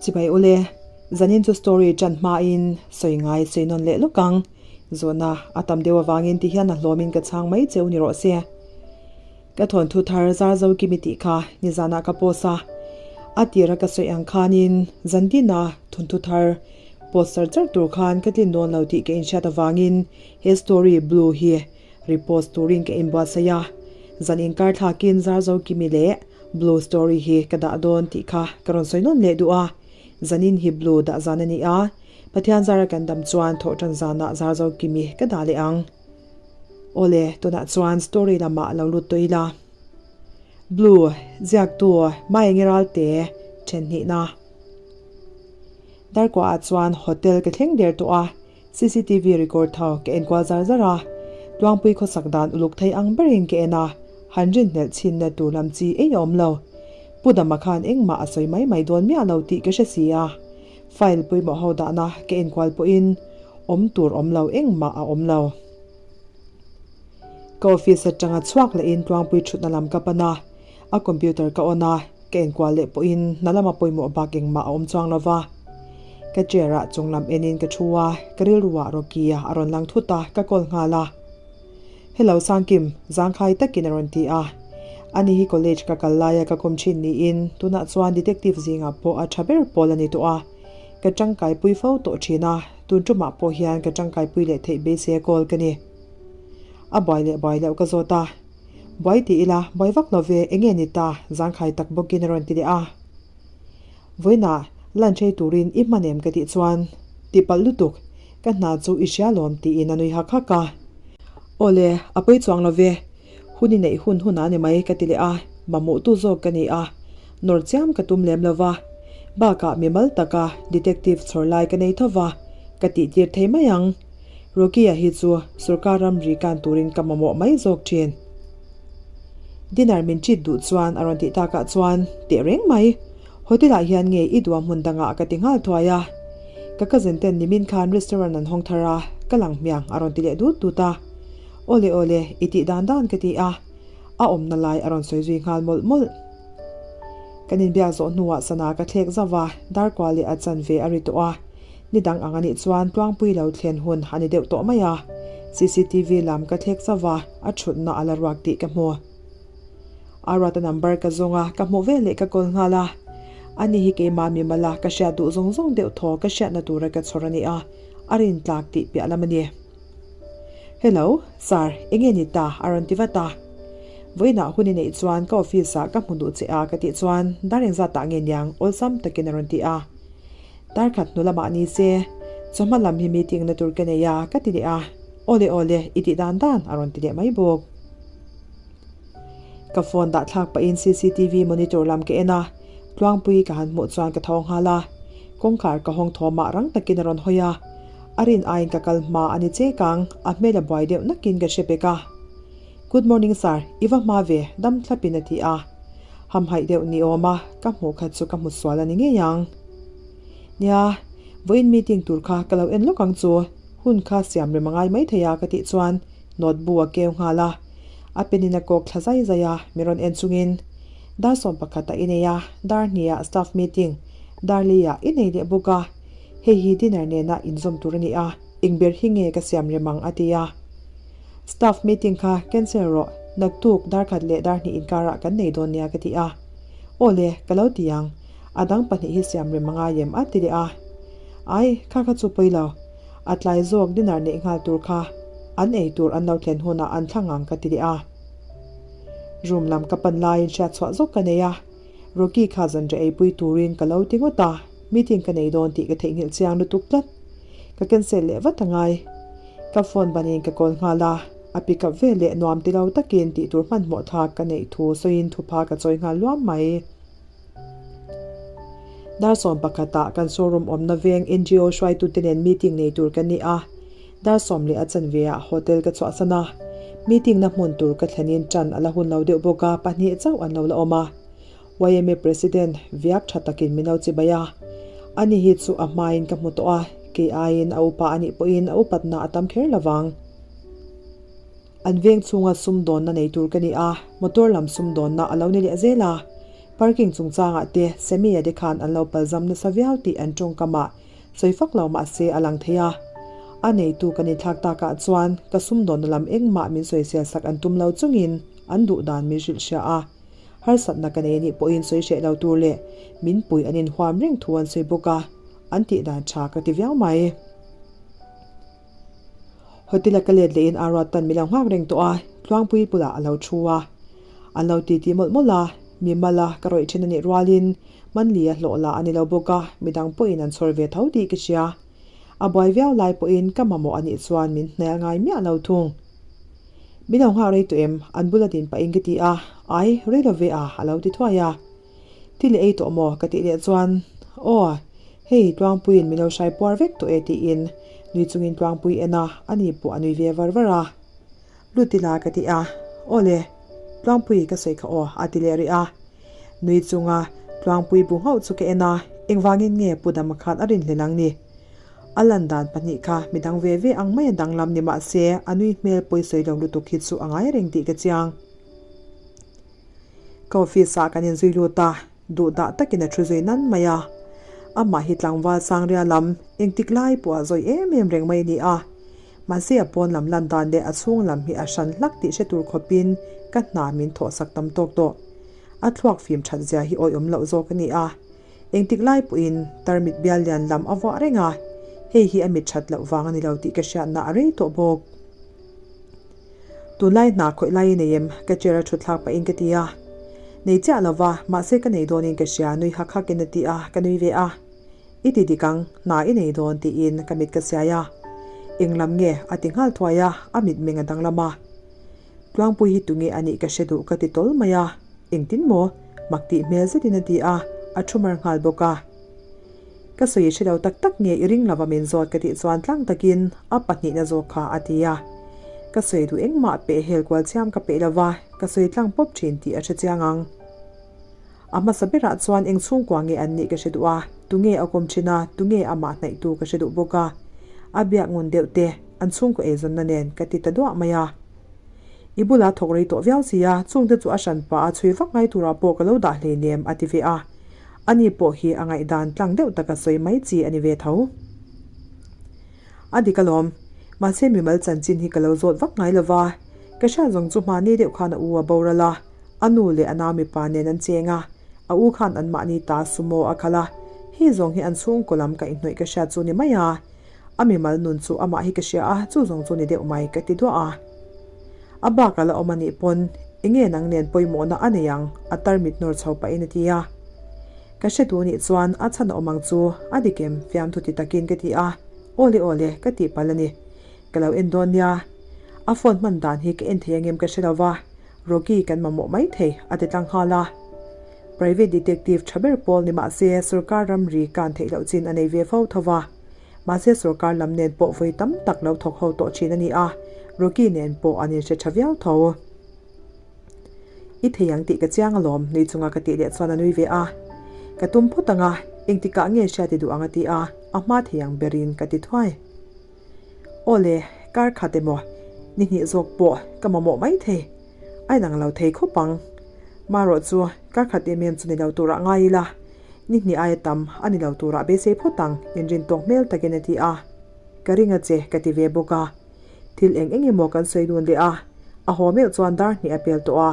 Chibai ule, zanin chu story ṭan hmain sawi ngai sawi nawn leh lawk ang. Zawhna a tam deuh avangin ti hian a hlawmin ka chhang mai cheu ni rawh se. Ka thawnthu thar zar zo kimi tih kha nizanah ka post a, a tira ka sawi ang khanin zandina thawnthu thar post char char tur khan ka tlin dawn lo tih ka inhriat avangin he story blue hi repost turin ka inbuatsaih a, zan inkar thlakin zar zo kimi leh blue story hi ka dah dawn tih kha ka rawn sawi nawn leh duh a, zanin hi blue dah zan a ni a, Pathian zara kan dam chuan thawhtan zanah zar zo kimi ka dah leh ang. Awle, tunah chuan story lamah lo lut tawh ila. Blue, ziaktu Maengi Ralte, then hnihna. Darkuahah chuan hotel ka thleng der tawh a, cctv record tho ka enkual zar zar a. Tluangpui khawsak dan uluk thei ang berin ka en a, han rinhlelh chhinna tur lam chi ei a awm lo. Pu Dama khan engmah a sawi mai mai dawn miah lo tih ka hre si a. File pawimawh ho dahna ka enkual pawhin awm tur awm lo engmah a awm lo. Ka office atanga chhuak lehin Tluangpui thutna lam ka pan a, a computer ka on a, ka enkual leh pawhin hna lama pawimawh bak engmah a awm chuang lo va. Ka chair ah chung lam enin ka thu a, ka rilru ah Rocky a rawn lang thut a, ka call nghal a. Hello Sangkim, zangkhai takin a rawn ti a. Ani hi college ka kal laia ka kawm thin niin tunah chuan detective zingah pawh a tha ber pawl a ni tawh a. Ka tangkaipui fo tawh thin a, tun tumah pawh hian ka tangkaipui leh theih beisei a kawl ka ni. A buai leh buai loh ka zawt a. Buai ti ila, buai vak lo ve, enge ni ta? Zangkhai tak bawkin a rawn ti leh a. Vawiinah lunch ei turin i hman em ka tih chuan, Tihpalh lutuk, ka hna chu i hria lawm tiin a nui hak hak a. Awle, a pawi chuang lo ve, hun i neih hun hun a ni mai ka ti leh a, mamawhtu zawk ka ni a, nawr chiam ka tum lem lo va, bakah mimal taka detective chhawr lai ka nei tho va, ka tihtir thei mai ang. Rocky-a hi chu sorkar ramri kan turin ka mamawh mai zawk thin. Dinner min treat duh chuan a rawn tih takah chuan teh reng mai. Hotel ah hian nge i duah hmun dangah ka ti nghal thuai a. Ka cousin ten nimin khan restaurant an hawng thar a, ka lang hmiang a rawn ti leh dut dut a. Awle awle, i tih dan dan ka ti a. A awmna lai a rawn sawi zui nghal mawlh mawlh. Kan inbiak zawh hnuah sana ka thlek zauh a, darkua leh a chanve a ri tawh a. Ni dang ang a nih chuan Tluangpui lo thlen hun a ni deuh tawh mai a, cctv lam ka thlek zauh a, a thutna a la ruak tih ka hmu. Aruata number ka zawng a, ka hmuh veleh ka call nghal a. Ani hi keimah mimala ka hriat duh zawng zawng deuh thaw ka hriatna tura ka chhawr a ni a, a rintlak tih piah lam a ni. Hello, Sir, enge ni ta? a rawn ti vat a. Vawiinah hun i neih chuan ka office ah ka hmu duh che a ka tih chuan dar engzat ah nge niang awlsam takin a rawn ti a. Darkhat hnu lamah ni se, chawhma lam hi meeting na tur ka nei a, ka ti leh a, Awle awle, i tih dan dan a rawn ti leh mai bawk. Ka phone dah thlak pahin cctv monitor lam ka en a, Tluangpui ka han hmuh chuan ka tho nghal a, kawngkhar ka hawng thawmah rang takin a rawn hawi a, a rin aiin ka kal hma a ni chek ang, a hmel a buai deuh nakin ka hre bek a. Good morning sir, i va hma ve, dam thlapin a ti a. Hamhaih deuh ni awm a, ka hmuh khat chu ka hmu sual a ni ngei ang. Nia, vawiin meeting tur kha ka lo en lawk ang chu, hun kha siam rem a ngai mai thei a ka tih chuan note bu a keu nghal a. A pen in a kawk thla zai zai a, mi rawn en chungin, Dar 11 ah i nei a, dar hnih ah staff meeting, dar li ah i nei leh bawk a, hei hi dinner nena inzawm tur a ni a, eng ber hi nge ka siam rem ang a ti a. Staff meeting kha cancel rawh, naktuk darkhat leh darhnih inkarah kan nei dawn nia ka ti a. Aw le, ka lo ti ang, a dang pahnih hi siam rem a ngai em a ti leh a. Ai, kha kha chu pawi lo, a tlai zawk dinner neih nghal tur kha an ei tur an lo thlen hunah an thlang ang ka ti leh a. Room lam ka pan laiin hriatchhuah zawk ka nei a, Rocky kha zanriah eipui turin ka lo ti ngawt a, meeting ka nei dawn tih ka theihnghilh chiang lutuk tlat. Ka cancel leh vat a ngai. Ka phone banin ka call nghal a, a pick up ve leh nuam ti lo takin tih tur hmanhmawh thlak ka neih thu sawiin thupha ka chawi nghal luam mai. Dar 11 ah kan showroom awmna veng NGO hruaitute nen meeting nei tur ka ni a, dar sawm leh a chanve ah hotel ka chhuahsan a, meeting na hmun tur ka thlenin ṭan a la hun lo deuh bawk a, pahnih chauh an lo la awm a. Yma President viak tha takin min lo chibai a, ani hi chu a hmain ka hmu tawh a, kei aiin a upa anih pawhin a upatna a tam kher lovang. An veng chhunga sumdawnna nei tur ka ni a, motor lam sumdawnna a lo ni leh zel a. Parking chungchangah te Sammy-a te khan an lo palzam nasa viau tih an tawngkamah sawi fak lo mah se a lang thei a. A neitu kan inthlak takah chuan ka sumdawnna lam engmah min sawisel sak an tum lo chungin an duh dan min hrilh hria a. Harsatna ka nei anih pawhin sawi hreh lo tur leh min pui an inhuam reng thu an sawi bawk a, an tih dan tha ka ti viau mai. Hotel a ka let lehin Arua tan min lo nghak reng tawh a, Tluangpui bulah a lo thu a. An lo titi mawlh mawlh a, mi mala ka rawih then a nih rualin Manli a hlawh lah a ni lo bawk a, midang pawhin an chhawr ve tho tih ka hria. A buai viau lai pawhin ka mamawh a nih chuan min hnail ngai miah lo thung. Min lo nghak rei tawh em? An bula din pahin ka ti a, Ai, rei lo ve a, a lo ti thuai a. Thil i ei tawh maw? ka tih leh chuan, Aw, hei Tluangpuiin min lo hrai puar vek tawh e tiin nui chungin Tluangpui en a, ani pawh a nui ve var var a. Lut ila ka ti a, Aw le, Tluangpui ka sawi kha aw a ti leh rih a. Nui chunga Tluangpui bu nghauh chu ka en a, engvangin nge Pu Dama khan a rinhlelh ang ni? A lan dan pahnih kha midang ve ve ang mai a danglam ni mah se a nui hmel pawisawi lo lutuk hi chu a ngai reng tih ka chiang. Ka office ah kan inzui lut a, duh dah takin a thu zui nan mai a. Amah hi tlangval Sangria lam engtik lai pawh a zawi em em reng mai a ni a. Mahse a pawn lam lan dan leh a chhung lam hi a hran hlak tih hre tur khawpin ka hna min thawh sak tam tawk tawh. A thluak fim that zia hi awih awm loh zawk a ni a. Engtik lai pawhin tarmit bial lian lam a vuah reng a, hei hi a mit that loh vang a ni lo tih ka hriatna a rei tawh bawk. Tunlai hna khawih lai i nei em? Ka chair a thut thlak pahin ka ti a. Nei chiah lo va, mahse ka nei dawnin ka hria, nui hak hakin a ti a, ka nui ve a. I ti dik ang, hna i nei dawn tiin ka mit ka siai a. Eng lam nge? a ti nghal thuai a, a mitmeng a danglam a. Tluangpui hi tunge a nih ka hre duh ka ti tawl mai a. Engtin maw? Mak tih hmel zetin a ti a, a thu mar nghal bawk a. Ka sawi hre lo tak tak nge i ring lova min zawt ka tih chuan tlang takin a pahnihna zawk kha a ti a. Ka sawi duh engmah peh hel kual chiam ka peih lova, ka sawi tlang pawp thin tih a hre chiang ang. A hmasa berah chuan eng chhungkua nge an nih ka hre duh a, tunge a kawm thin a, tunge amah hnaihtu ka hre duh bawk a. A biak ngun deuh te, an chhungkaw eizawnna nen ka ti ta duah mai a. I bula thawk rei tawh viau si a, chungte chu a hran pah a chhui vak ngai turah pawh ka lo dah hleinem a ti ve a. Ani pawh hi a ngaihdan tlang deuh taka sawi mai chi a ni ve tho. A dik alawm. Mahse mimal chanchin hi ka lo zawt vak ngai lo va. Ka hriat zawng chu hmani deuh khan a u a boral a, a nu leh a nau mipa nen an cheng a, a u khan anmahni ta sumo a khalh a, hei zawng hi an chhungkaw lam ka inhnawih ka hriat chu ni mai a. A mimal nun chu amah hi ka hria a, chu zawng chu ni deuh mai ka ti duah a. A bak a la awm a nih pawn enge nang nen pawimawhna a nei ang a tarmit nawr chho pahin a ti a. Ka hre duh nih chuan a chhan a awm ang chu a dik em fiamthu ti takin ka ti a, awle awle ka tih palh a ni. Ka lo en dawn nia. A phone hman dan hi ka en thei angem ka hre lo va, Rocky kan mamawh mai thei a ti tlang nghal a. Private detective tha ber pawl ni mahse sorkar ramri kan theih loh chin a nei ve fo tho va. Mahse sorkar lam nen pawh vawi tam tak lo thawk ho tawh thin a ni a, Rocky nen pawh an inhre tha viau tho. I thei ang tih ka chiang alawm, nui chunga ka tih leh chuan a nui ve a. Ka tum phawt ang a, engtikah nge hriat i duh ang a ti a, a hma thei ang berin ka ti thuai. Aw le, kar khat emaw, ni hnih zawk pawh ka mamawh mai thei. A inang lo thei khawp ang. Marawh chu kar khat em em chu ni lo turah ngai ila, Ni hnih aia tam a ni lo turah beisei phawt ang, inrin tawk hmel takin a ti a. Ka ring a che, ka ti ve bawk a. Thil eng eng emaw kan sawi dun leh a, a haw meuh chuan dar hnih a pel tawh a.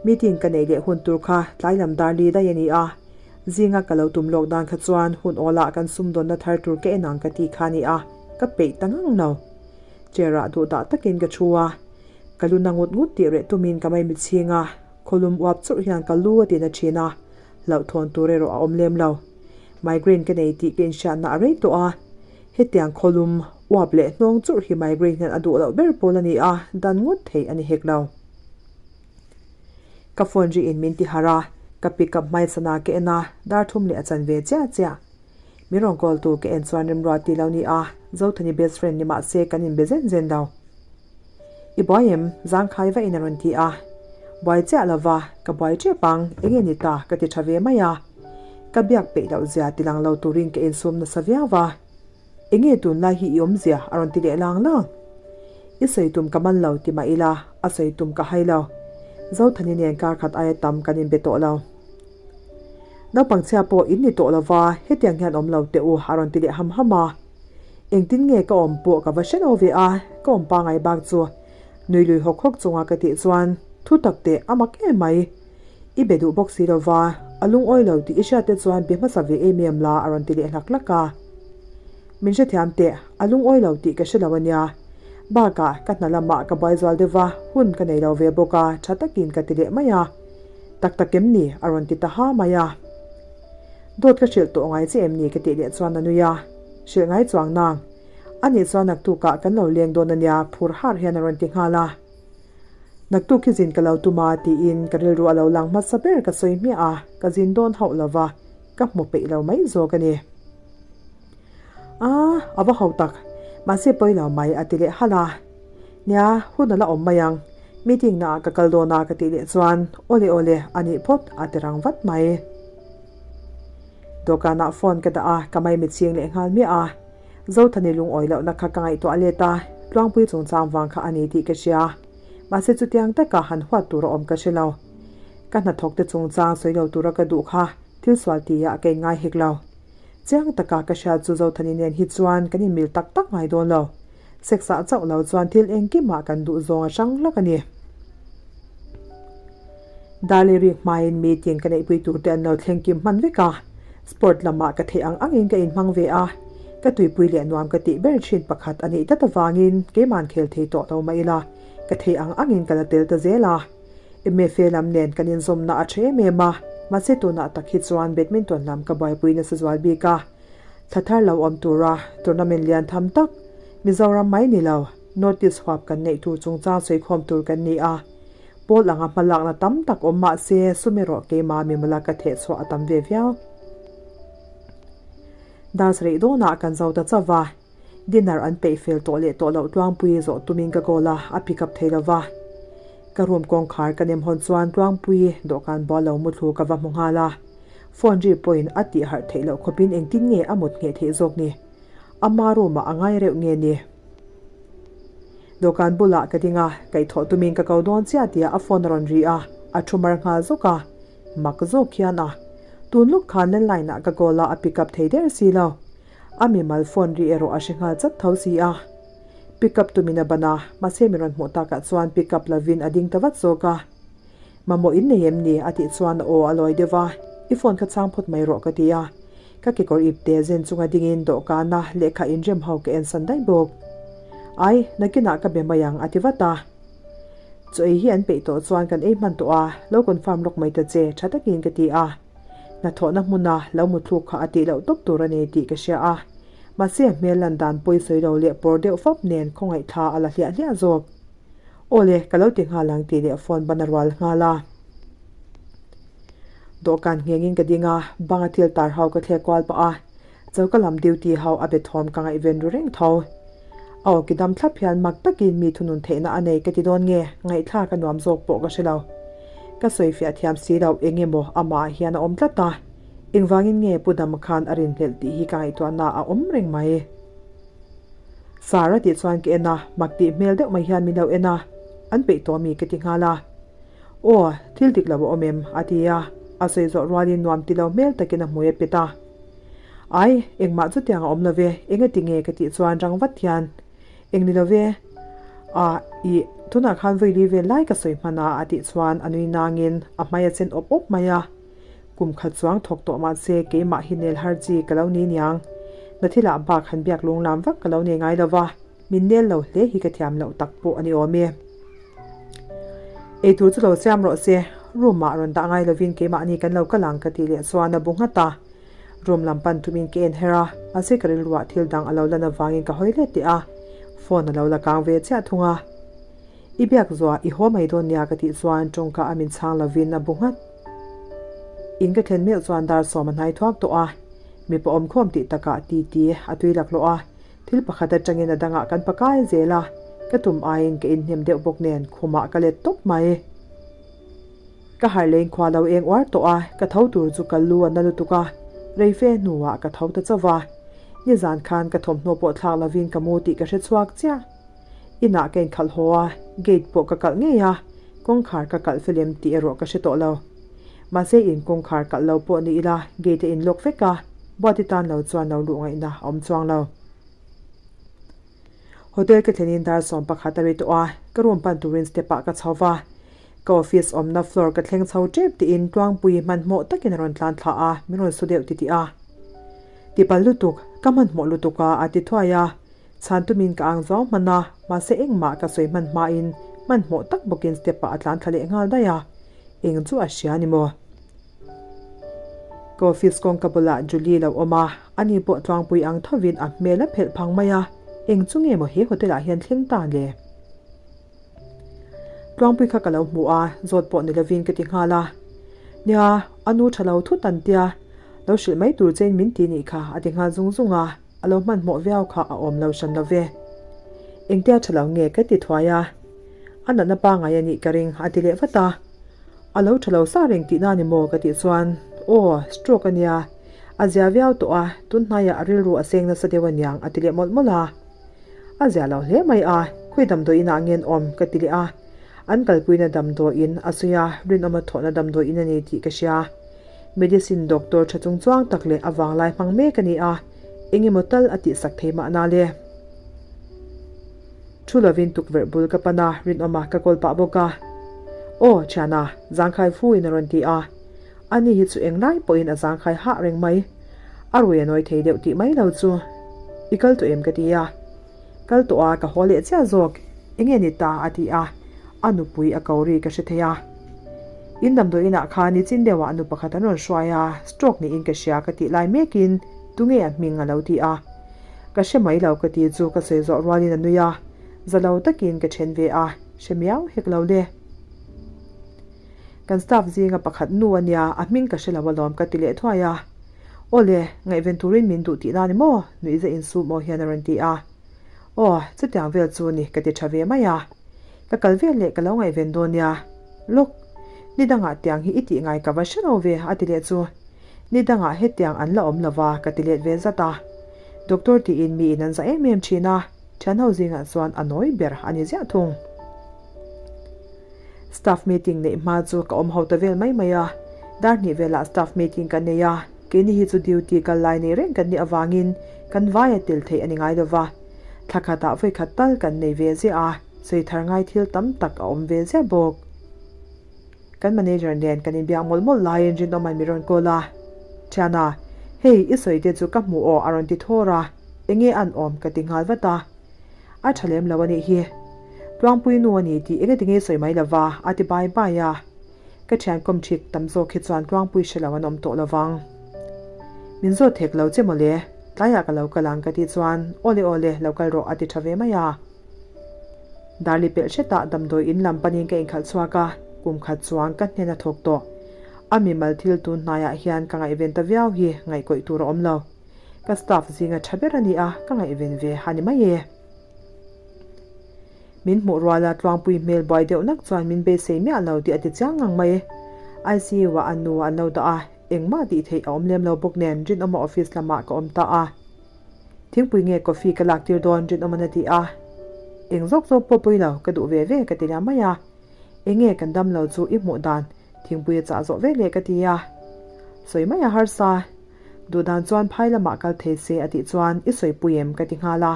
Meeting ka neih leh hun tur kha tlai lam dar li daih a ni a. Zinga ka lo tum lawk dan kha chuan hun awlah kan sumdawnna thar tur ka en ang ka tih kha a ni a, ka peih ta ngang lo. Chair ah duhdah takin ka thu a, ka lu na ngut ngut tih reh tumin ka mai mitchhing a, khawlum uap churh hian ka lu a ti na thin a. Hlauhthawn tur erawh a awm lem lo. Migraine ka nei tih ka inhriatna a rei tawh a. Hetiang khawlum, uap leh hnawng churh hi migraine hian a duh loh ber pawl a ni a, dan ngawt thei a ni hek lo. Ka phone ri in min ti harh a, ka pick up hmaisana ka en a, dar thum leh a chan ve chiah chiah. Min rawn call tu ka en chuan Remruat tih lo ni a, Zothani best friend ni mahse kan inbe zen zen lo. I buai em? Zangkhai vahin a rawn ti a. Buai chiah lo va, ka buai tep ang, enge ni ta ka ti tha ve mai a. Ka biak peih loh zia ti lang lo turin ka insum nasa viau va. Enge tunlai hi i awmzia a rawn ti leh lang lang. I sawi tum ka man lo ti mah ila, a sawi tum ka hai lo. Zothani nen kar khat aia tam kan inbe tawh lo. Naupang chhia pawh in ni tawh lo va, hetiang hian awm lo teh u a rawn ti leh ham ham a. Engtin nge ka awm pawh ka va hre lo ve a, ka awm pangai bak chu nui lui hawk hawk chunga ka tih chuan thu tak teh a mak em mai. I be duh bawk si lo va, a lungawi lo tih i hriat te chuan be hmasa ve em em la a rawn ti leh hlak hlak a. Min hrethiam teh, a lungawi lo tih ka hre lo a nia. Bakah ka hna lamah ka buai zual deuh va, hun ka nei lo ve bawk a, tha takin ka ti leh mai a. Tak tak em ni? a rawn ti ta ha mai a. Dawt ka hrilh tawh ngai che em ni? ka tih leh chuan a nui a. Hrilh ngai chuang nang. Anih chuan naktukah kan lo leng dawn a nia, phur har hian a rawn ti nghal a. Naktuk hi zin ka lo tum a tiin ka rilru a lo lang hmasa ber ka sawi hmiah a, ka zin dawn hauh lo va, ka hmu peih lo mai zawk a ni. Aaa, a va ho tak, mahse pawi lo mai a ti leh halh a. Nia, hun a la awm mai ang, meeting naah ka kal dawn a ka tih leh chuan awle awle a nih phawt a ti rang vat mai. Dawhkanah phone ka dah a, ka maimit ching leh nghal miah a. Zothani lungawi lohna kha ka ngaihtuah let a, Tluangpui chungchang vang kha a ni tih ka hria. Mahse chutiang taka han huat tur a awm ka hre lo. Ka hnathawk te chungchang sawi lo tura ka duh kha thil sual tihah ka inngai hek lo. Chiang taka ka hriat chu Zothani nen hi chuan kan inmil tak tak ngai dawn lo. Sex ah chauh lo chuan thil engkimah kan duh zawng a hrang hlak a ni. Darley rik hmain meeting ka neihpui tur te an lo thleng kim hman vek a, sport lamah ka theih ang angin ka inhmang ve a, ka tuipui leh nuam ka tih ber thin pakhat a nih tlat avangin keiman khel thei tawh lo mah ila ka theih ang angin ka la tel ta zel a. MFA lam nen kan inzawmna a tha em em a, mahse tunah tak hi chuan badminton lam ka buaipui nasa zual bik a, thla thar lo awm tura tournament lian tham tak Mizoram mai ni lo, North East huap kan neih tur chungchang sawikhawm tur kan ni a. Pawl anga hmalakna tam tak awm mah se sum erawh keimah mimala ka theh chhuah a tam ve viau. Dar sarih dawnah kan zo ta chauh va, dinner an peih fel tawh leh tawh loh Tluangpui zawh tumin ka call a, a pick up thei lo va. Ka room kawngkhar ka nem hawn chuan Tluangpui dawhkan bual lo muthlu ka va hmu nghal a. Phone ri pawhin a tih harh theih loh khawpin engtin nge a mut ngheh theih zawk ni? Ama room ah a ngai reuh nge ni? Dawhkan bulah ka ding a, kaihthawh tumin ka ko dawn chiah tia a phone a rawn ri a, a thu mar nghal zawk a. Mak zawk hian a. Tun luk khan landline ah ka call a, a pick up thei der si lo. A mimal phone ri erawh a hre nghal chat tho si a. Pick up tumin a ban a, mahse mi rawn hmuh takah chuan pick up lovin a ding ta vat zawk a. Mamawh in nei em ni? a tih chuan a aw a lawi deuh a, I phone kha chhang phawt mai rawh ka ti a. Ka kekawr ipte zen chunga dingin dawhkana lehkha inrem ho ka ensan daih bawk. Ai, nakinah ka be mai ang a ti vat a. Chaw ei hi an peih tawh chuan kan ei hman tawh a, lo confirm lawk mai ta che, tha takin ka ti a. Hnathawhna hmuna lo muthluk kha a tih loh tawp tur a ni tih ka hria a. Mahse a hmel lan dan pawi sawi lo leh pawr deuh fap nen khawngaih thla a la hliah hliah zawk. Aw le, ka lo ti nghal ang tih leh phone ban a rual nghal a. Dawhkan nghengin ka ding a, banga thil tar ho ka thlek kual pah a, choka lam duty ho a be thawm ka ngaihven ru reng tho. A aw ki dam thlap hian mak takin mi thunun theihna a nei ka ti dawn nge, ngaihthlak a nuam zawk pawh ka hre lo. Ka sawi fiah thiam si lo, eng emaw amah ah hian a awm tlat a, engvangin nge Pu Dama khan a rinhlelh tih hi ka ngaihtuahna a awm reng mai. Sir a tih chuan ka en a, mak tih hmel deuh mai hian min lo en a, an peih tawh mi ka ti nghal a. Aw, thil dik lo a awm em? a ti a, a sawi zawh rualin nuam ti lo hmel takin a hmui a pet a. Ai, engmah chutiang a awm lo ve, engati nge ka tih chuan rang vat hian, Eng ni lo ve? Ah, ih, tunah khan vawi vel lai ka sawi hman a a tih chuan a nui nangin a hmai a chen awp awp mai a. Kum khat chuang thawk tawh mahse keimah hi nel har chi ka lo ni niang. Na thilah bak han biak lunglam vak ka lo nei ngai lo va, min nel lo hle hi ka thiam loh tak pawh a ni awm e. Eitur chu lo siam rawh se, room ah rawn dah ngai lovin keimahni kan lo kal ang ka tih leh chuan a bu nghat a. Room lam pan tumin ka en her a, mahse ka rilruah thil dang a lo lan avangin ka hawi let teh a, phone a lo la kang ve chiah thung a. I biak zuah i haw mai dawn nia ka tih chuan tawngka a min chhang lovin a bu nghat. In ka thlen meuh chuan dar sawm a hnai thuak tawh a, mipa awmkhawm tih takah titi a tui laklawh a, Thil pakhat atangin a dangah kan pakai zel a, ka tum aiin ka inhnem deuh bawk nen khumah ka let tawp mai. Ka harh leng khua lo eng uar tawh a, ka tho tur chu ka lu a na lutuk a, rei fe hnuah ka tho ta chauh va. Nizan khan ka thawmhnaw pawh thlak lovin ka mu tih ka hre chhuak chiah. Inah ka inkhalh haw a, gate pawh ka kalh ngei a, kawngkhar ka kalh felem tih erawh ka hre tawh lo. Mahse in kawngkhar kalh lo pawh ni ila gate a in lock vek a, Buati tan lo chuan lo luh ngaihna a awm chuang lo. Hotel ka thlenin dar 11 a ri tawh a, ka room pan turin step ah ka chho va. Ka office awmna floor ka thleng chho tep tiin Tluangpui hmanhmawh takin a rawn tlan thla a, min rawn su deuh titih a. Tipal lutuk, ka hmanhmawh lutuk a, a ti thuai a. Chhan tumin ka ang zuau hman a, mahse engmah ka sawi hman hmain hmanhmawh tak bawkin step ah a tlan thla leh nghal daih a. Eng chu a hria ni maw? Ka office kawngka bulah Julie lo awm a, ani pawh Tluangpui ang thovin a hmel a phelh phang mai a, eng chu nge maw he hotel ah hian thleng ta le? Tluangpui kha ka lo hmu a, zawt pawh ni lovin ka ti nghal a. Nia, a nu tha lo thut an tia, lo hrilh mai tur chein min ti nih kha a ti nghal zung zung a, a lo hmanhmawh viau kha a awm lo hran lo ve. Engtia tha lo nge ka ti thuai a, a natna pangai a nih ka ring a ti leh vat a. A lo tha lo sa reng tihna ni maw ka tih chuan, Aw, stroke a nia, a zia viau tawh a, tun hnaiah a rilru a seng nasa deuh aniang a ti leh mawlh mawlh a. A zia lo hle mai a, khawi damdawi inah nge an awm ka ti leh a, an kalpuina damdawi in a sawi a, rinawma thawhna damdawi in a ni tih ka hria. Medicine doctor tha chung chuang tak leh a vanglai hmang mek a ni a, eng emaw tal a tihsak thei mahna le. Thu lovin tukverh bul ka pan a, rinawma ka kawl pah bawk a. Aw, thiana, zangkhai fu in a rawn ti a. Ani hi chu englai pawhin a zangkhai hah reng mai. A rui a nawi thei deuh tih mai lo chu. I kal tawh em ka ti a. Kal tawh a, ka haw leh chiah zawk. Enge ni ta a ti a. A nupui a ko ri ka hre thei a. In damdawi inah khan ni chin deuhah nu pakhat an rawn hruai a, stroke niin ka hria ka tih lai mekin tunge a hming a lo ti a. Ka hre mai lo ka ti chu ka sawi zawh rualin a nui a. Za lo takin ka then ve a, hre miau hek lo le. Kan staff zinga pakhat nu a nia, a hming ka hre lo alawm ka ti leh thuai a. Aw le, ngaihven turin min duh tihna ni maw? Nuihza insum aw hian a rawn ti a. Aw, chutiang vel chu ni ka ti tha ve mai a. Ka kal vel leh ka lo ngaihven dawn nia. Lawk, ni dangah tiang hi i tih ngai ka va hre lo ve a ti leh chu. Ni dangah hetiang an la awm lo va ka ti let ve zat a. Doctor tiin miin an za em em thin a, thianho zingah chuan a nawi ber a ni ziah thung. Staff meeting neih hma chu ka awm ho ta vel mai mai a, dar hnih velah staff meeting kan nei a, keini hi chu duty kal lai nei reng kan nih avangin kan vaia tel theih a ni ngai lova, thla khatah vawi khat tal kan nei ve ziah a, sawi thar ngai thil tam tak a awm ve ziah bawk. Kan manager nen kan inbiak mawlh mawlh laiin Rinawma'n mi rawn call a, Thiana, hei i sawi te chu ka hmuh aw a rawn ti thawr a, enge an awm ka ti nghal vat a. A tha lem lo a nih hi. Tluangpui nu a ni tih enge tinge sawi mai lova a ti bai bai a. Ka thian kawm thik tam zawk hi chuan Tluangpui hre lo an awm tawh lovang. Min zawt thek lo che mawle, tlaiah ka lo kal ang ka tih chuan awle awle lo kal rawh a ti tha ve mai a. Darli pelh hretah damdawi in lam panin ka inkhalh chhuak a, kum khat chuang ka hnen a thawk tawh. A mimal thil tun hnaiah hian ka ngaihven ta viau hi ngaihkawih tur a awm lo. Ka staff zinga tha ber a ni a, ka ngaihven ve a ni mai e. Min hmuh ruala Tluangpui hmel buai deuh nak chuan min beisei miah lo tih a ti chiang ngang mai. ICU ah a nu an lo dah a, engmah tih theih a awm lem lo bawk nen Rinawma office lamah ka awm ta a. Thingpui nge coffee ka lak tir dawn Rinawma'n a ti a. Eng zawk zawk pawh pawi lo, ka duh ve ve ka ti liam mai a. Enge kan dam lo chu i hmuh dan thingpui a chah zawh ve leh ka ti a. Sawi mai a harsa. Duhdan chuan phai lamah kal thei se a tih chuan i sawipui em ka ti nghal a.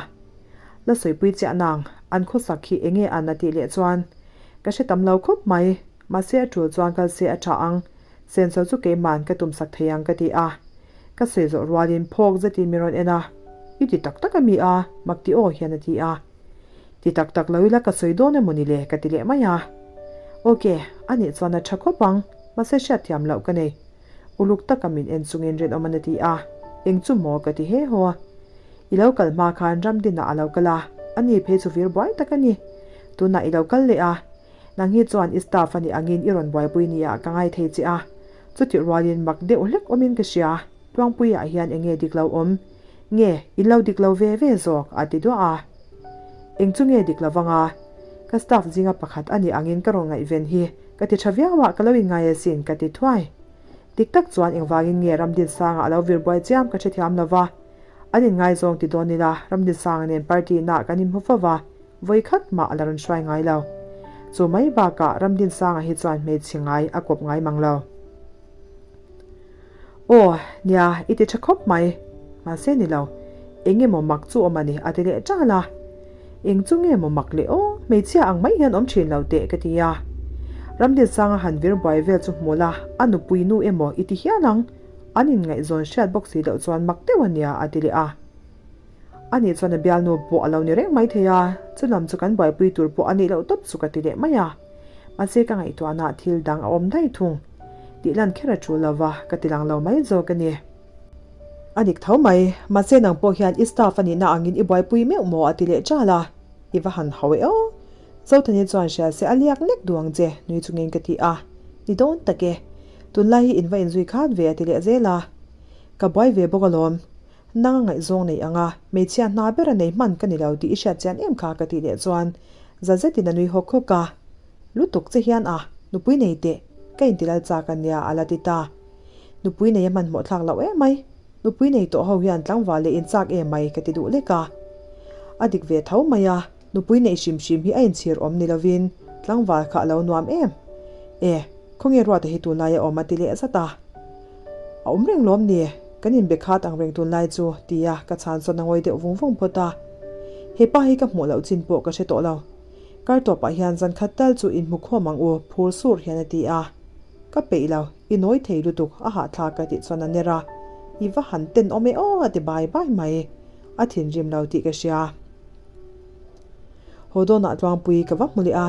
La sawipui chiah nang, an khawsak hi enge an a tih leh chuan ka hre tam lo khawp mai, mahse a tul chuan kal se a tha ang, senso chu keiman ka tumsak thei ang ka ti a. Ka sawi zawh rualin phawk zetin min rawn en a, I ti tak tak a mi a? mak ti aw hian a ti a. Ti tak tak lo ila ka sawi dawn emaw ni le ka ti leh mai a. Ok, anih chuan a tha khawp ang, mahse hriatthiam loh ka nei. Uluk taka min en chungin rinawm a ti a, Eng chu maw ka ti he haw. I lo kal hma khan Ramdinah a lo kal a, ani phei chu vir buai tak a ni. Tunah i lo kal leh a, nang hi chuan i staff a nih angin i rawn buaipui nia ka ngai thei che a. Chutih rualin mak deuh hlek awmin ka hria, Tluangpuiah hian eng nge dik lo awm? Nge, in lo dik lo ve ve zawk? a ti duah a. Eng chu nge dik lo vanga? Ka staff zinga pakhat a nih angin ka rawn ngaihven hi. Ka ti tha viau a, ka lo inngai asin ka ti thuai. Dik tak chuan engvangin nge Ramdinsanga a lo vir buai chiam ka hrethiam lo va. An inngaizawng ti dawn ila Ramdinsanga nen party inah kan inhmu fo va, vawi khat mah a la rawn hruai ngai lo. Chu mai bakah Ramdinsanga hi chuan hmeichhe ngai a kawp ngai mang lo. Aw, nia, i ti tha khawp mai. Mahse ni lo, eng emaw mak chu awm a ni, a ti leh ṭal a. Eng chu nge maw mak leh aw, hmeichhia ang mai hian awm ṭhin lo teh ka ti a. Ramdilsanga han vir buai vel chu hmu la, a nupui nu emaw i ti hial ang, an inngaihzawn hriat bawk si loh chuan mak deuh a nia, a ti leh a. Ani chuan a bialnu pawh a lo ni reng mai thei a, chu lam chu kan buaipui tur pawh a nih loh tawp chu ka ti leh mai a. Mahse ka ngaihtuahna thil dang a awm daih thung. Tih lan kher a tul lova, ka ti lang lo mai zawk a ni. A dik tho mai, mahse nang pawh hian i staff a nihna angin i buaipui meuh maw a ti leh ṭal a. I va han hau e aw. Zothani chuan hria se a liak lek duh ang che, nui chungin ka ti a. Ni dawn tak e. Tunlai hi in va inzui khat ve a ti leh zel a. Ka buai ve bawk alawm. Nang a ngaihzawng nei ang a, hmeichhia hna ber a nei hman ka ni lo tih i hriat chian em kha ka tih leh chuan za zetin a nui hawk hawk a. Lutuk che hian a, nupui nei teh, ka inti lal chak a nia a la ti ta. Nupui nei a hmanhmawh thlak loh em mai, nupui nei tawh ho hian tlangval leh in chak em mai ka ti duh lek a. A dik ve tho mai a, nupui neih hrim hrim hi a inchhir awm ni lovin tlangval kha a lo nuam em. E, khawnge Ruata hi tunlai a awm a ti leh zat a. A awm reng lawm ni, kan inbe khat ang reng tunlai chu, tia ka chhan chuan a ngawi deuh vung vung phawt a. He pa hi ka hmuh loh chin pawh ka hre tawh lo. Kar tawpah hian zan khat tal chu inhmu khawm ang u, phur sur hian a ti a. Ka peih lo, i nawi thei lutuk, a hahthlak ka tih chuan a ner a. I va han ten awm e aw, a ti bai bai mai. A thinrim lo tih ka hria. Haw dawnah Tluangpui ka va hmu leh a,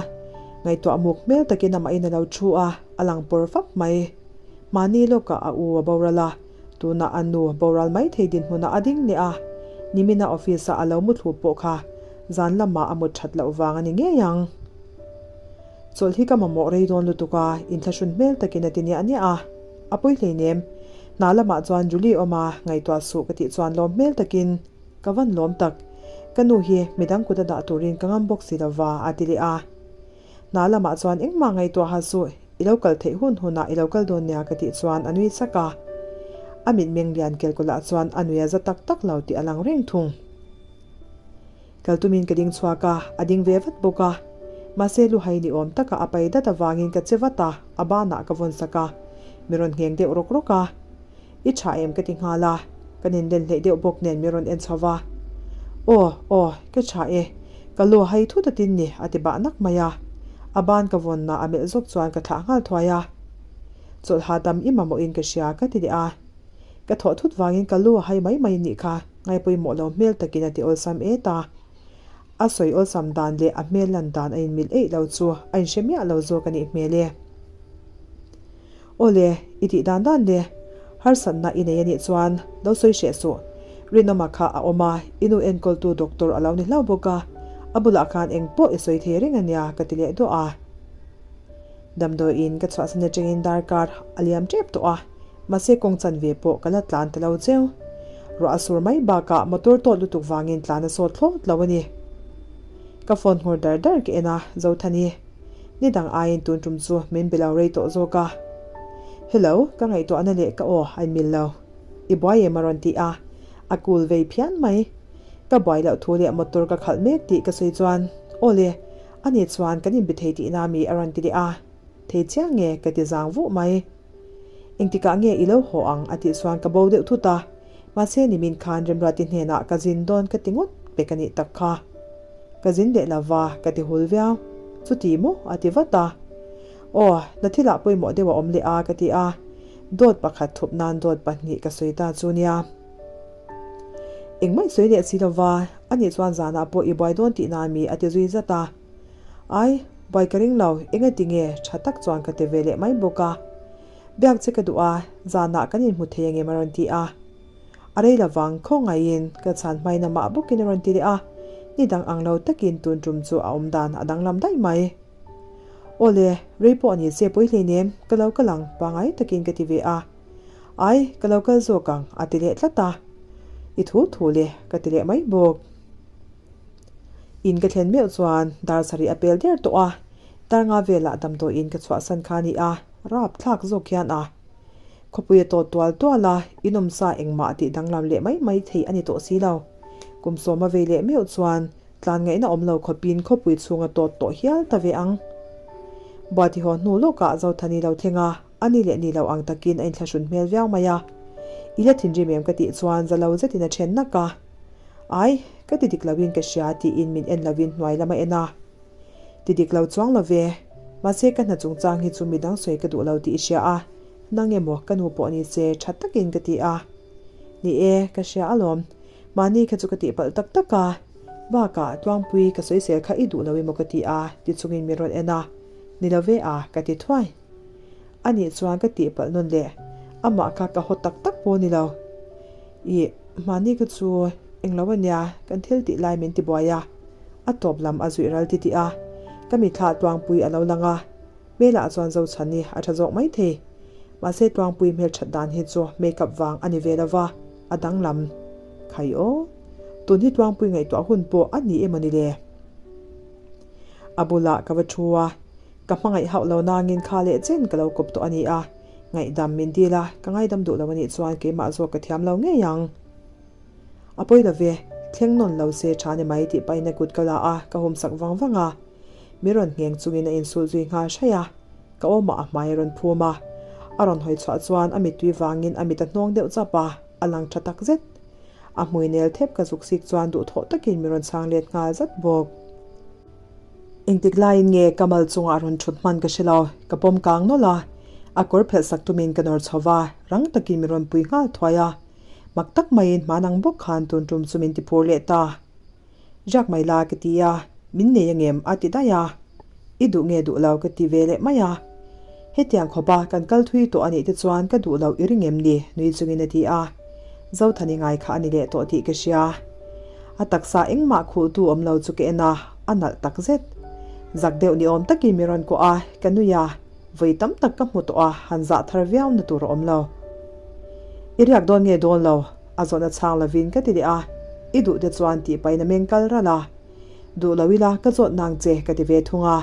ngaihtuah muk hmel takin amahin a lo thu a, a lang pawr fap mai. Mahni lawkah a u a boral a, tunah a nu boral mai thei dinhmunah a ding leh a, nimina office-a a lo muthlu pawh kha zan lamah a mut that loh vang a ni ngei ang. Chawlh hi ka mamawh rei dawn lutuk a, inthlahrun hmel takin a ti niah niah a, a pawi hleinem. Hna lamah chuan Julie awm a, ngaihtuah suh ka tih chuan lawm hmel takin, Ka van lawm tak. Ka nu hi midang kut a dah turin ka ngam bawk si lova, a ti leh a. Hna lamah chuan engmah ngaihtuah ha suh, i lo kal theih hun hunah i lo kal dawn nia ka tih chuan a nui sak a. A mitmeng lian kelkawlah chuan a nui a za tak tak lo tih a lang reng thung. Kal tumin ka ding chhuak a, a ding ve vat bawk a. Mahse luhai ni awm taka a pai dat avangin ka che vat a, a banah ka vawn sak a. Mi rawn ngheng deuh rawk rawk a. I tha em ka ti nghal a, kan inlen hleih deuh bawk nen mi rawn en chho va. Aw, aw, ka tha e, ka lu a hai thut atin ni a ti bah nak mai a. A ban ka vawnna a melh zawk chuan ka thlah nghal thuai a. Chawlh hahdam i mamawhin ka hria ka ti leh a. Ka thawh thut vangin ka lu a hai mai mai nih kha ngaipawimawh lo hmel takin a ti awlsam et a. A sawi awlsam dan leh a hmel lan dan a inmilh eih lo chu a inhre miah lo zawk a nih hmel e. Awle, i tih dan dan le. Harsatna i nei a nih chuan lo sawi hreh suh. Rinawma kha a awm a, i nu enkawltu doctor a lo ni hlauh bawk a, a bulah khan eng pawh i sawi thei reng a nia ka ti leh duah a. Damdawiin ka chhuahsan atangin darkar a liam tep tawh a, mahse kawng chanve pawh ka la tlan ta lo cheu. Ruah a sur mai bakah motor tawt lutuk vangin tlan a sawt thlawt lo a ni. Ka phone nghawr dar dar ka en a, Zothani. Ni dang aiin tun tum chu min be lo rei tawh zawk a. Hello, ka ngaihtuahna leh ka aw a inmil lo. I buai em a rawn ti a, a cool vei phian mai. Ka buai loh thu leh motor ka khalh mek tih ka sawi chuan, Aw le, ani chuan kan inbe thei tihna mi a rawn ti leh a. Thei chiang nge ka ti zang vuh mai. Engtikah nge i lo haw ang a tih chuan ka bo deuh thut a, mahse nimin khan Remruati hnenah ka zin dawn ka ti ngawt pek a nih tak kha. Ka zin leh lo va ka ti hul viau. Chuti maw? a ti vat a. Aw, na thilah pawimawh deuh a awm leh a ka ti a, dawt pakhat thup nan dawt pahnih ka sawi ta chu nia. Engmah i sawi leh si lo va, ani chuan zanah pawh i buai dawn tihna mi a ti zui zat a. Ai, buai ka ring lo, engati nge tha tak chuan ka ti ve leh mai bawk a. Biak che ka duh a, zanah kan inhmu thei angem a rawn ti a. A rei lovang, khawngaihin ka chhan hmain amah bawkin a rawn ti leh a, ni dang ang lo takin tun tum chu a awm dan a danglam daih mai. Aw le, rei pawh ni se pawi hleinem, ka lo kal ang, pangai takin ka ti ve a. Ai, ka lo kal zawk ang, a ti leh tlat a. I thu thu le, ka ti leh mai bawk. In ka thlen meuh chuan dar sarih a pel der tawh a, dar nga velah damdawiin ka chhuahsan kha a ni a, rap thlak zawk hian a khawpui a tawt tual tual a, inawmsa engmah tih danglam leh mai mai thei a ni tawh si lo. Kum sawma vei leh meuh chuan tlan ngaihna awm lo khawpin khawpui chhung a tawt tawh hial ta ve ang. Buatihaw hnu lawkah Zothani lo thleng a, a ni leh ni lo ang takin a inthlahrun hmel viau mai a. I la thinrim em ka tih chuan za lo zetin a then nak a. Ai, ka ti dik loin ka hria tiin min en loin hnuai lam a en a. Ti dik lo chuang lo ve. Mahse ka hna chungchang hi chu midang sawi ka duh lo tih i hria a, nang emaw ka nu pawh ni se tha takin ka ti a. Ni e, ka hria alawm. Mahni kha chu ka tihpalh tak tak a. Bakah Tluangpui ka sawisel kha i duh lo emaw ka ti a ti chungin min rawn en a. Ni lo ve a, ka ti thuai. A nih chuan ka tihpalh nawn leh amah kha ka haw tak tak pawh ni lo. Ih, mahni ka chu englo a nia, kan thil tih lai min tibuai a. A tawp lam a zuih ral titih a, ka mitthla Tluangpui a lo lang a. Hmelah chuan Zochhani a tha zawk mai thei. Mahse Tluangpui hmelthat dan hi chu makeup vang a ni ve lo va, a danglam. Khai aw. Tun hi Tluangpui ngaihtuah hun pawh a ni emaw ni le? A bulah ka va thu a, ka hmangaih hauh lo nangin kha leh chen ka lo kawp tawh a ni a, ngaihdam min dil a, ka ngaidam duh lo a nih chuan keimah zawk ka thiam lo ngei ang. A pawi lo ve, thleng nawn lo se tha ni mai tih pahin a kut ka la a, ka hum sak vang vang a. Mi rawn ngheng chungin a insulh zui nghal hraih a, ka awmah a hmai a rawn phum a. A rawn hawi chhuah chuan a mittui vangin a mit a hnawng deuh chap a, a lang tha tak zet. A hmui nel thep ka zuk sik chuan duhthawh takin mi rawn chhang let nghal zat bawk. Engtik laiin nge ka mal chungah rawn thut hman ka hre lo, ka pawm kang nawlh a, a kawr phelh sak tumin ka nawr chho va, rang takin mi rawn pui nghal thuai a. Mak tak maiin hmanang bawk khan tun tum chu min ti phur leh ta. Riak mai la ka ti a, min nei angem a ti daih a. I duh nge duh lo ka ti ve leh mai a. Hetiang khawpa kan kal thui tawh anih te chuan ka duh loh i ring em ni? nui chungin a ti a. Zothani ngai kha a ni leh tawh tih ka hria. A taksa engmah khuhtu awm lo chu ka en a, a nalh tak zet. Zak deuh ni awm takin mi rawn kuah a, ka nui a. Vawi tam tak ka hmu tawh a, han zah thar viau na tur a awm lo. I riak dawn nge dawn lo? A zawhna chhang lovin ka ti leh a, I duh te chuan tih pahin a meng kal ralh a. Duh lo ila ka zawt nang che ka ti ve thung a.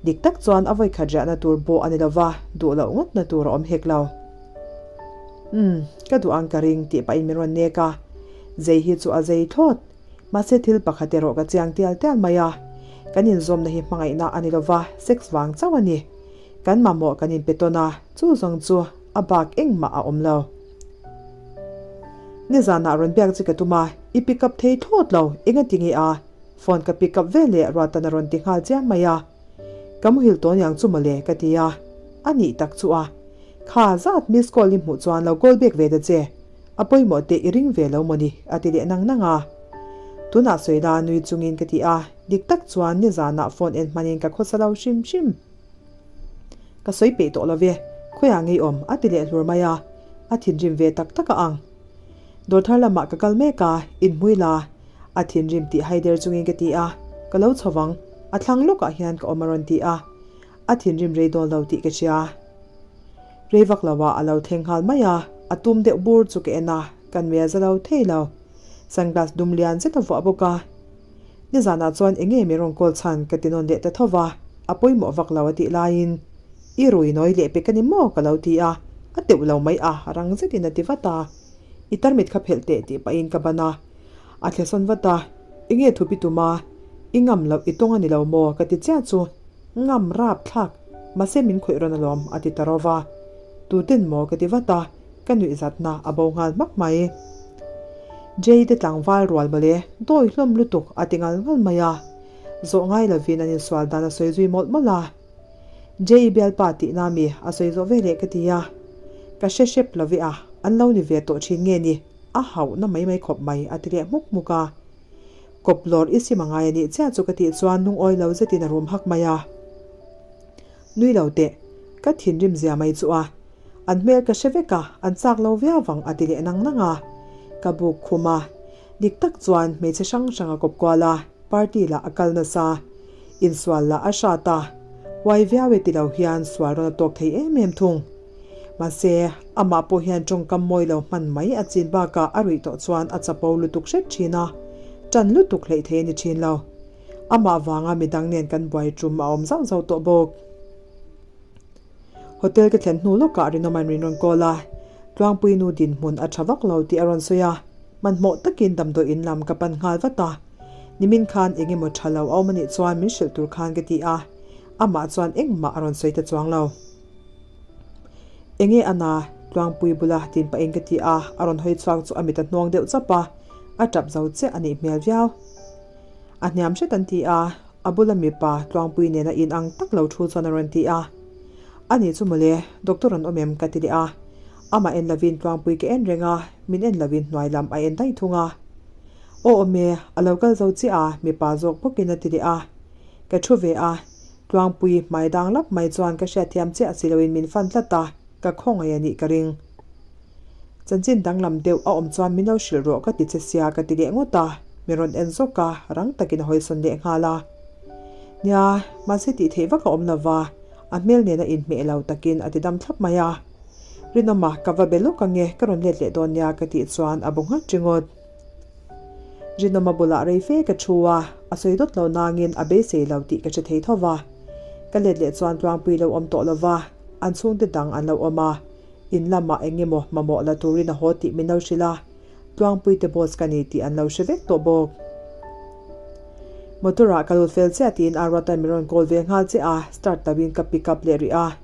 Dik tak chuan a vawikhat riahna tur bawh a ni lova, duh loh ngawtna tur a awm hek lo. Umm, ka duh ang ka ring tih pahin min rawn nek a. Zei hi chu a zei thlawt. Mahse thil pakhat erawh ka chiang tial tial mai a, kan inzawmna hi hmangaihna a ni lova, sex vang chauh a ni. Kan mamawh kan inpe tawn a, chu zawng chu a bak engmah a awm lo. Nizanah rawn biak che ka tum a, i pick up thei thlawt lo, engati nge a? Phone ka pick up ve leh Ruatan a rawn ti nghal chiam mai a. Ka muhil tawn yang chu mawle ka ti a, a nih tak chu a. Kha zat miss call i hmuh chuan lo call back ve ta che. A pawimawh teh i ring ve lo mawni? a ti leh nang nang a. Tunah sawi la nui chungin ka ti a, dik tak chuan nizanah phone en hmanin ka khawsa lo hrim hrim. Ka sawi peih tawh lo ve, khawiah ngei awm? a ti leh hlur mai a, a thinrim ve tak tak a ang. Dawrthar lamah ka kal mek a, inhmui la, a thinrim tih hai der chungin ka ti a, ka lo chho vang, a thlang lawkah hian ka awm a rawn ti a, a thinrim rei dawn lo tih ka hria. Rei vak lo ah a lo thleng nghal mai a, a tum deuh bur chu ka en a, kan mel za lo thei lo. Sunglass dum lian zet a vuah bawk a. Nizanah chuan eng nge mi rawn call chhan ka ti nawn leh ta tho va, a pawimawh vak lo a tih laiin i rui nawi leh pek a ni maw ka lo ti a, a teuh lo mai a, rang zetin a ti vat a. I tarmit kha phelh teh tih pahin ka ban a, a thle sawn vat a, eng nge thupi tum a, i ngam loh i tawng a ni lo maw ka ti chiah chu. Ngam rap thlak, mahse min khawih rawn alawm, a ti ta rova. Tuten maw ka ti vat a, ka nuih zatna a bo nghal hmak mai. Jay te tlangval rual mawle, dawi hlawm lutuk a ti ngal ngal mai a. Zawh ngai lovin an insual dan a sawi zui mawlh mawlh a. Jay i bialpa tihna mi a sawi zawh ve leh ka ti a. Ka hre hrep lo ve a, an lo ni ve tawh thin nge ni, a hauhna mai mai khawp mai a ti leh hmuk hmuk a. Kawp lawr i sim a ngai a nih chiah chu ka tih chuan lungawi lo zetin a rum hak mai a. Nui lo teh, ka thinrim zia mai chu a. An hmel ka hre vek a, an chak lo viau vang a ti leh nang nang a. Ka buk khum a. Dik tak chuan hmeichhe hrang hrang a kawp kual a, party lah a kal nasa. Insual lah a hrat a. Huai viau e ti lo hian sual rawn a tawk thei em em thung. Mahse, amah pawh hian tawngkam mawi lo hman mai a chin bakah a ruih tawh chuan a chapo lutuk hret thin a, tan lutuk hleih thei a ni thin lo. Amah vanga midang nen kan buai tum a awm zauh zauh tawh bawk. Hotel ka thlen hnu lawkah Rinawma'n min rawn call a, Tluangpui nu dinhmun a tha vak lo tih a rawn sawi a, hmanhmawh takin damdawi in lam ka pan nghal vat a. Nimin khan eng emaw tha lo a awm anih chuan min hrilh tur khan ka ti a, amah chuan engmah a rawn sawi ta chuang lo. Enge a na? Tluangpui bula tin pahin ka ti a, a rawn hawi chhuak chu a mit a hnuang deuh chap a, a tap zo chiah a nih hmel viau. A hniam hret an ti a, a bula mipa Tluangpui nena in ang tak lo thu chuan a rawn ti a. A nih chu mawle, doctor an awm em? ka ti leh a. Amah en lovin Tluangpui ka en reng a, min en lovin hnuai lam a en daih thung a. Aw awm e, a lo kal zo chiah a, mipa zawk bawkin a ti leh a. Ka thu ve a, Tluangpui hmai dang lap mai chuan ka hriatthiam chiah si loin min fan tlat a, ka khawngaih a nih ka ring. Chanchin danglam deuh a awm chuan min lo hrilh rawh ka ti che sia ka ti leh ngawt a, min rawn en zawk a, rang takin a hawisawn leh nghal a. Nia, mahse tih theih vak a awm lo va, a hmel nena inhmeh lo takin a ti dam thlap mai a. Rinawma, ka va be lawk ange, ka rawn let leh dawn nia ka tih chuan a bu nghat ringawt. Rinawma bulah rei fe ka thu a, a sawi dawt lo nangin a beisei lo tih ka hre thei tho va. Ka let leh chuan Tluangpui lo awm tawh lo va, an chhungte dang an lo awm a. In lamah eng emaw mamawh la turin a haw tih min lo hrilh a, Tluangpuite boss ka ni tih an lo hre vek tawh bawk. Motor ah ka lut fel chiah tiin Aruata min rawn call ve nghal chiah a, start lo in ka pick up leh rih a.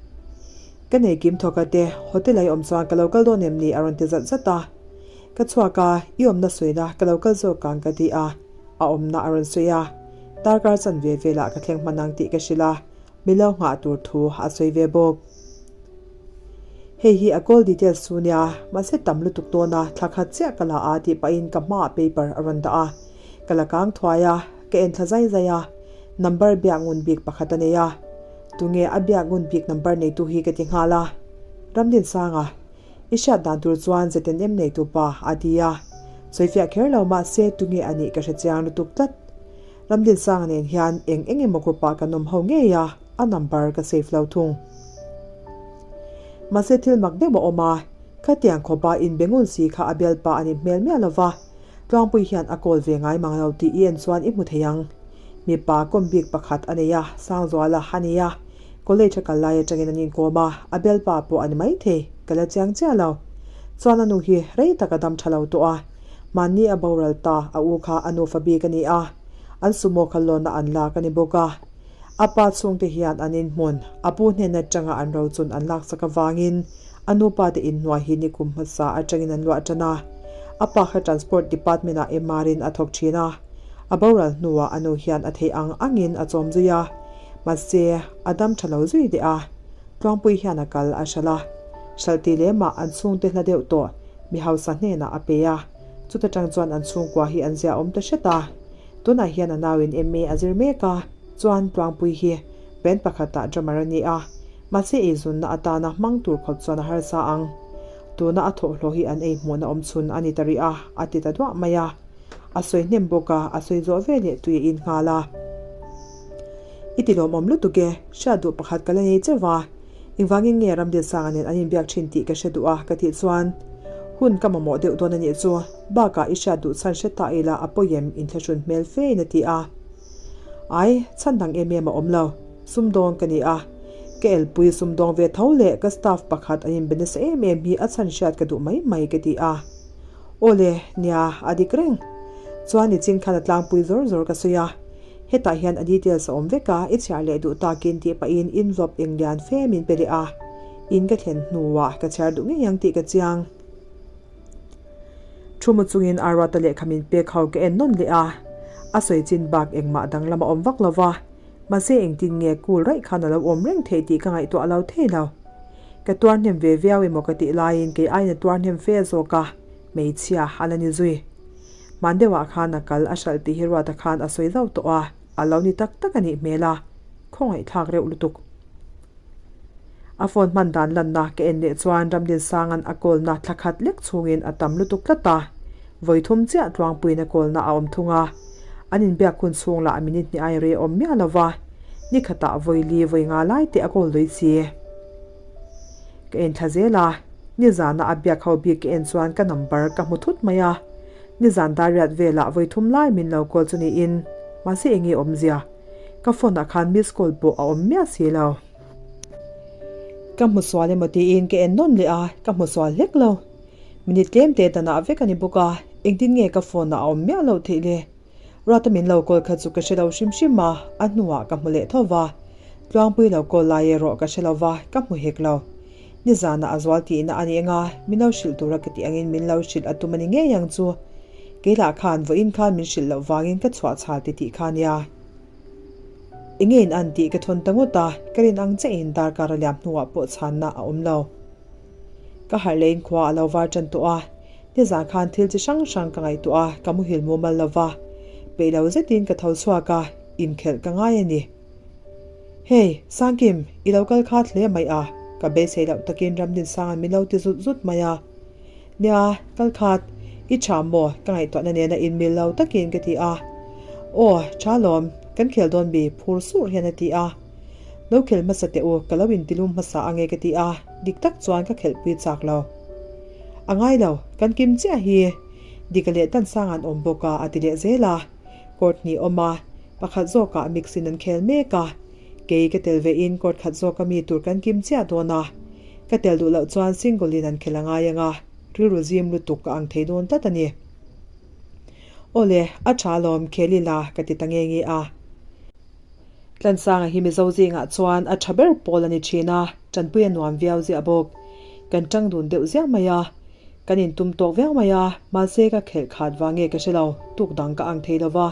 Ka nei kim thawk a te, hotel ah i awm chuan ka lo kal dawn em ni a rawn ti zat zat a. Ka chhuak a, i awmna sawina ka lo kal zawk ang ka ti a, a awmna a rawn sawi a. Darkar chanve velah ka thleng hman ang tih ka hrilh a, Mi lo nghah tur thu a sawi ve bawk. Hei hi a call details chu nia, mahse tam lutuk dawn a, thla khat chiah ka la a tih pahin ka hmaah paper a rawn dah a. Ka la kang thuai a, ka en thla zai zai a. Number biak ngun bik pakhat a nei a. Tunge a biak ngun bik number neitu hi ka ti nghal a. Ramdinsanga, I hriat dan tur chuan ZNM neitu pa a ti a. Sawifiah kher lo mahse tunge a nih ka hre chiang lutuk tlat. Ramdinsanga nen hian eng eng emaw group ah kan awm ho ngei a, a number ka save lo thung. Mahse thil mak deuh a awm a, khatiang khawpa inbe ngun si kha a bialpa a ni hmel miah lo va, Tluangpui hian a call ve ngai mang lo tih i en chuan i hmu thei ang. Mipa kawm bik pakhat a nei a, Sangzuala a ni a, college a kal lai atangin an inkawm a, a bialpa pawh a ni maithei, ka la chiang chiah lo. Chuan a nu hi rei tak a dam tha lo tawh a, Mahni a boral ta, a u kha a nufa bik a ni a, an sumo kha lawnna an lak a ni bawk a. A pa chhungte hian an inhmun, a pu hnen atanga an rochun an laksak avangin a nupa te inhnuai hi nikum hmasa atangin an luah tan a. A pa kha Transport Department ah MR in a thawk thin a. A boral hnuah a nu hian a theih ang angin a chawm zui a, mahse a dam tha lo zui leh a. Tluangpui hian a kal a hralh a. Hralh tih lemah an chhungte hla deuh tawh. Mi hausa hnenah a pe a, chuta tang chuan an chhungkua hi an zia awm ta hret a. Tunah hian a nauin MA a zir mek a, chuan Tluangpui hi band pakhatah drummer a ni a, mahse eizunna atana hmang tur khawp chuan a harsa ang. Tuna a thawhhlawh hi an ei hmuhna awm chhun a ni ta rih a, a ti ta duah mai a. A sawi hnem bawk a, a sawi zawh ve leh tui a in nghal a. I ti lawmawm lutuk e, hriat duh pakhat ka la nei cheuh va. Engvangin nge Ramdilsanga nen an inbiak thin tih ka hre duh a ka tih chuan hun ka mamawh deuh dawn a nih chu. Bakah i hriat duh chhan hre ta ila a pawi em inthlahrun hmel fe in a ti a. Ai, chhan dang em em a awm lo. Sumdawng ka ni a. Ka elpui sumdawng ve tho leh ka staff pakhat an inbe nasa em em hi a chhan hriat ka duh mai mai ka ti a. Aw le, nia, a dik reng. Chuan i chin khan a tlangpui zawr zawr ka sawi a. Hetah hian a details a awm vek a, i chhiar leh duh takin tih pahin envelope eng lian fe min pe leh a. In ka thlen hnuah ka chhiar duh ngei ang tih ka chiang. Thu mu chungin Aruata lehkha min pek ho ka en nawn leh a. A sawi chin bak engmah danglam a awm vak lo va. Mahse engtin nge cool raih khan a lo awm reng theih tih ka ngaihtuah lo thei lo. Ka tuar hnem ve viau emaw ka tih laiin kei aiin a tuar hnem fe zawk a, hmeichhia a la ni zui. Hman deuhah khan a kal a hralh tih hi Ruata khan a sawi zauh tawh a, a lo ni tak tak a nih hmel a, khawngaihthlak reuh lutuk. A phone hman dan lanna ka en leh chuan Ramdinsanga'n a kawlna thla khat lek chhungin a tam lutuk tlat a, vawi thum chiah Tluangpuiin a kawlna a awm thung a. An inbiak hun chhung lah minute hnih ai rei a awm miah lo va, ni khatah vawi li vawi nga lai te a kawl lui si. Ka en thla zel a, nizana a biak ho bik ka en chuan ka number ka hmu thut mai a, nizan dariat velah vawi thum lai min lo call chu niin, mahse enge awmzia? Ka phone ah khan miss call pawh a awm miah si lo. Ka hmu sual emaw tiin ka en nawn leh a, ka hmu sual hlek lo. Minute tlem te danah vek a ni bawk a, engtin nge ka phone ah a awm miah loh theih le? Ruata min lo call kha chu ka hre lo hrim hrim a, a hnuah ka hmu leh tho va. Tluangpui lo call lai erawh ka hre lo va, ka hmu hek lo. Nizanah a zual tihna a ni anga, min lo hrilh tura ka tih angin min lo hrilh a tum a ni ngei ang chu. Kei lah khan vawiin khan min hrilh loh vangin ka chhuah chhal ti tih kha nia. Enge in an tih ka thawn ta ngawt a, ka rin ang chiahin darkar a liam hnuah pawh chhanna a awm lo. Ka harh leiin khua a lo var tan tawh a, nizan khan thil chi hrang hrang ka ngaihtuah a, ka muhil mumal lo va. Peih lo zetin ka tho chhuak a, inkhelh ka ngai a ni. Hei, Sangkim, i lo kal khat hle mai a, ka beisei loh takin Ramdinsanga'n min lo ti zut zut mai a. Nia, kal khat, i tha maw? Ka ngaihtuahna nena inmil lo takin ka ti a. Aw, tha lawm, kan khel dawn mi, phur sur hian a ti a. Lo khel hmasa teh u, ka lo intilum hmasa ange ka ti a, dik tak chuan ka khelhpui chak lo. A ngai lo, kan kim chiah hi Dika leh Tansanga'n awm bawk a, a ti leh zel a. Court hnih awm a, pakhat zawkah mix in an khel mek a, kei ka tel ve in court khat zawka mi tur kan kim chiah dawn a, ka tel duh loh chuan single in an khel a ngai ang a, rilru zim lutuk ka ang thei dawn tlat a ni. Awle, a tha alawm, khel ila ka ti ta nge nge a. Tlansanga hi Mizo zingah chuan a tha ber pawl a ni thin a, tanpui a nuam viau ziah bawk. Kan tang dun deuh ziah mai a, kan intum tawk viau mai a, mahse ka khelh khat vang nge ka hre lo, tuk dang ka ang thei lo va.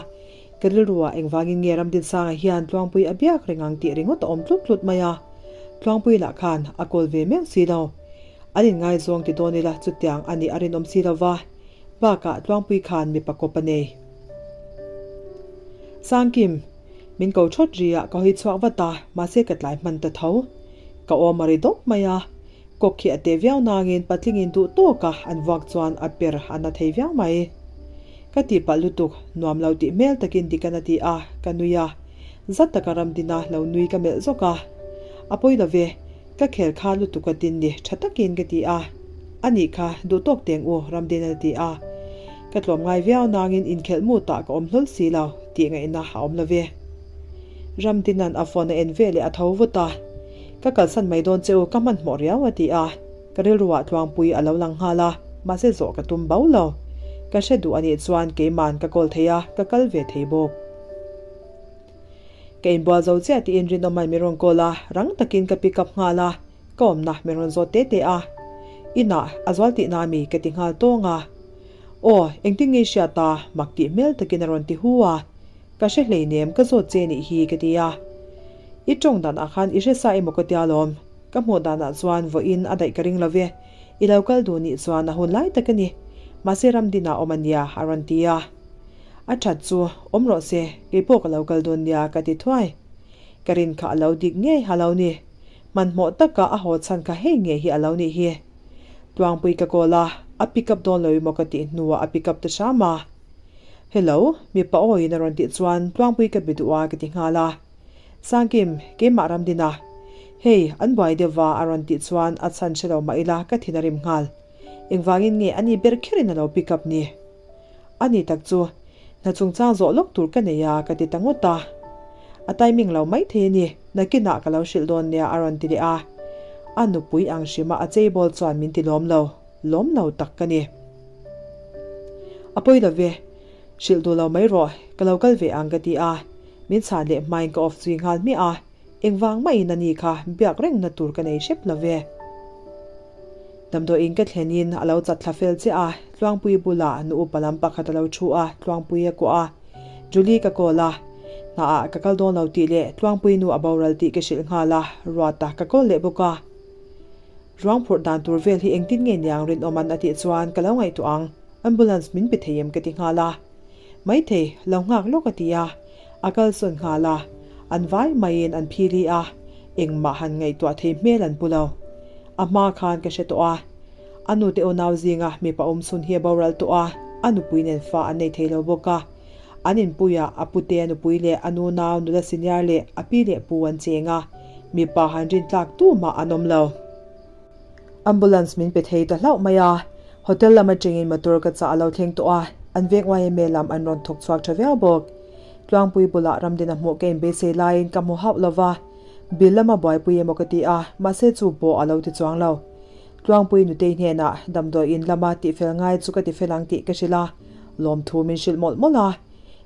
Ka rilruah engvangin nge Ramdinsanga hian Tluangpui a biak reng ang tih ringawt a awm tlut tlut mai a, Tluangpui lah khan a kawl ve meuh si lo. An inngaizawng ti dawn ila chutiang a nih a rinawm si lo va, bakah Tluangpui khan mipa kawp a nei. Sangkim, min ko thawt ri a, ka hawi chhuak vat a, mahse ka tlai hman ta tho. Ka awm a ri dawp mai a, kawk khi a te viau nangin patlingin duh tawk a an vuak chuan a per a na thei viau mai. Ka tih palh lutuk, nuam lo tih hmel takin Dikan a ti a, ka nui a. Zat taka Ramdina lo nui ka melh zawk a. A pawi lo ve, Ka khel kha lutuk a tin ni, tha takin ka ti a. A nih kha, duh tawk teng u, Ramdin a ti a. Ka tlawm ngai viau nangin inkhelh mutah ka awm hlawl si lo, tih ngaihna a awm lo ve. Ramdina'n a phone a en ve leh a tho vut a. Ka kalsan mai dawn che u, ka hmanhmawh riau a ti a. Ka rilruah tluangpui a lo lang nghal a, mahse zawh ka tum bau lo. Ka hre duh a nih chuan keima'n ka call thei a, ka kal ve thei bawk. Ka inbual zo chiah tiin Rinawma'n min rawn call a, rang takin ka pick up nghal a, ka awmna min rawn zawt te te a. Inah a zual tihna ami ka ti nghal tawng a. Aw, engtin nge i hriat a? mak tih hmel takin a rawn ti hu a. Ka hre hleinem, ka zawt che nih hi ka ti a. I tawng danah khan i hre sa emaw ka tia lawm. Ka hmuh danah chuan vawiin a daih ka ring lo ve. I lo kal duh nih chuan a hun lai tak a ni. Mahse Ramdina awm a nia a rawn ti a. A that chu awm rawh se, kei pawh ka lo kal dawn nia ka ti thuai. Ka rin kha a lo dik ngei ha lo ni. Hmanhmawh taka a haw chhan kha hei ngei hi a lo nih hi. Tluangpui ka call a, a pick up dawn lo emaw ka tih hnuah a pick up ta hram a. Hello, mipa awiin a rawn tih chuan Tluangpui ka be duh a ka ti nghal a. Sangkim, keimah Ramdina. Hei, an buai deuh va a rawn tih chuan a chhan hre lo mah ila ka thin a rim nghal. Engvangin nge ani ber kherin a lo pick up ni? A ni tak chu, hna chungchang zawh lawk tur ka nei a ka ti ta ngawt a. A timing lo mai thei a ni, nakinah ka lo hrilh dawn nia a rawn ti leh a. A nupui ang hrima a cheibawl chuan min ti lawm lo, lawm lo tak ka ni. A pawi lo ve, hrilh duh lo mai rawh, ka lo kal ve ang ka ti a. Min chhan leh hmain ka off zui nghal hmiah a. Engvang maiin a ni kha biak rengna tur ka nei hrep lo ve. Damdawiin ka thlenin a lo chat thla fel chiah a, Tluangpui bulah nu upa lam pakhat a lo thu a, Tluangpui a kuah a. Julie ka call a, hnaah ka kal dawn lo tih leh Tluangpui nu a boral tih ka hrilh nghal a, Ruata ka call leh bawk a. Ruang phurh dan tur vel hi engtin nge niang rinawm an a tih chuan ka lo ngaihtuah ang, ambulance min pe thei em ka ti nghal a. Maithei, lo nghak lawk a ti a, a kalsawn nghal a, an vai maiin an phili a, engmah han ngaihtuah thei hmel an pu lo. A hma khan ka hre tawh a, a nute unau zinga mipa awm chhun hi a boral tawh a, a nupui nen fa an nei thei lo bawk a. An inpuiah a pute a nupui leh a nunau nula senior leh a pi leh pu an cheng a, mipa han rin tlak tumah an awm lo. Ambulance min pe thei ta hlauh mai a, hotel lam atangin motor ka chah a lo thleng tawh a, an veng YMA lam an rawn thawk chhuak tha viau bawk. Tluangpui bulah Ramdina hmuh ka inbeisei laiin ka hmu hauh lo va, bill lama buaipui emaw ka ti a, mahse chu pawh a lo ti chuang lo. Tluangpui nutei hnenah damdawi in lama tihfel ngai chu ka tifel ang tih ka hrilh a, lawmthu min hrilh mawlh mawlh a.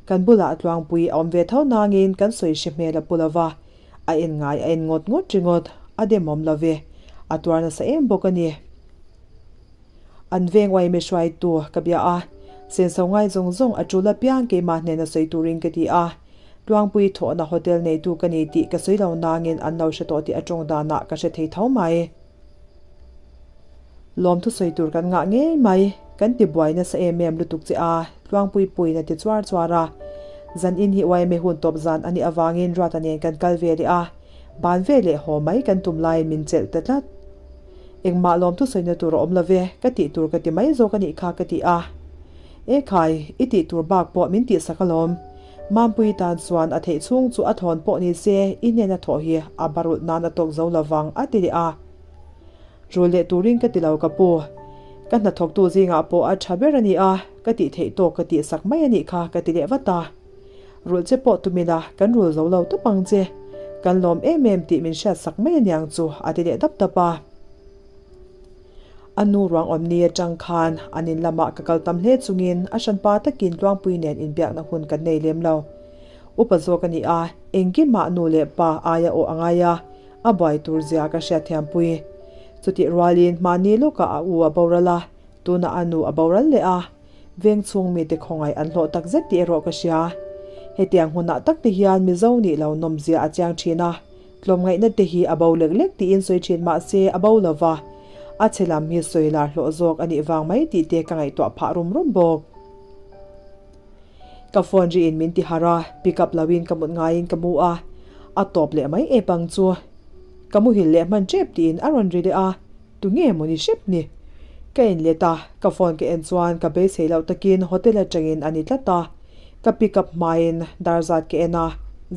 Kan bulah Tluangpui a awm ve tho nangin kan sawi hre hmel a pu lo va, A en ngai a en ngawt ngawt ringawt, a demawm lo ve. A tuar nasa em bawk a ni. An veng uaime hruaitu ka bia a, senso ngai zawng zawng a tul apiang keimah hnena sawi turin ka ti a. Tluangpui thawhna hotel neitu ka ni tih ka sawi lo nangin an lo hre tawh tih a tawng danah ka hre thei tho mai. Lawmthu sawi tur kan ngah ngei mai, kan ti buai nasa em em lutuk che a, Tluangpui puiin a ti chuar chuar a. Zan in hi uaime hun tawp zan a nih avangin Ruata nen kan kal ve leh a, ban ve leh haw mai kan tum laiin min chelh ta tlat. Engmah lawmthu sawina tur a awm lo ve, ka tih tur ka ti mai zawk a nih kha ka ti a. E khai, i tih tur bak pawh min tihsak alawm. Mampui tan chuan a theih chhung chu a thawn pawh ni se i hnena thawh hi a barulh nan a tawk zo lovang a ti leh a. Rul leh turin ka ti lo ka pu. Ka hnathawktu zingah pawh a tha ber a ni a, ka tih theih tawk ka tihsak mai a nih kha ka ti leh vat a. Rulh che pawh tum ila kan rul zo lo tawp ang che. Kan lawm em em tih min hriatsak mai a niang chu a ti leh dap dap a. A nu ruang awm ni atang khan an in lamah ka kal tam hle chungin a hranpa takin Tluangpui nen inbiakna hun kan nei lem lo. Upa zawk a ni a, engkimah nu leh pa aia awh a ngai a, a buai tur zia ka hriatthiampui. Chutih rualin mahni lawkah a u a boral a, tunah a nu a boral leh a, veng chhung mite khawngaih an hlawh tak zet tih erawh ka hria. Hetiang hunah tak te hian Mizo nih lo nawmzia a chiang thin a, Tlawmngaihna te hi a bo lek lek tiin sawi thin mah se a bo lo va, a chhe lam hi sawi lar hlawh zawk a nih vang mai tih te ka ngaihtuah phah rum rum bawk. Ka phone riin min ti harh a, pick up loin ka mut ngaiin ka mu a, a tawp leh mai ep ang chu. Ka muhil leh hman tep tiin a rawn ri leh a, tunge maw ni hrep ni? Ka en let a, ka phone ka en chuan ka beisei loh takin hotel atangin a ni tlat a. Ka pick up hmain dar zat ka en a,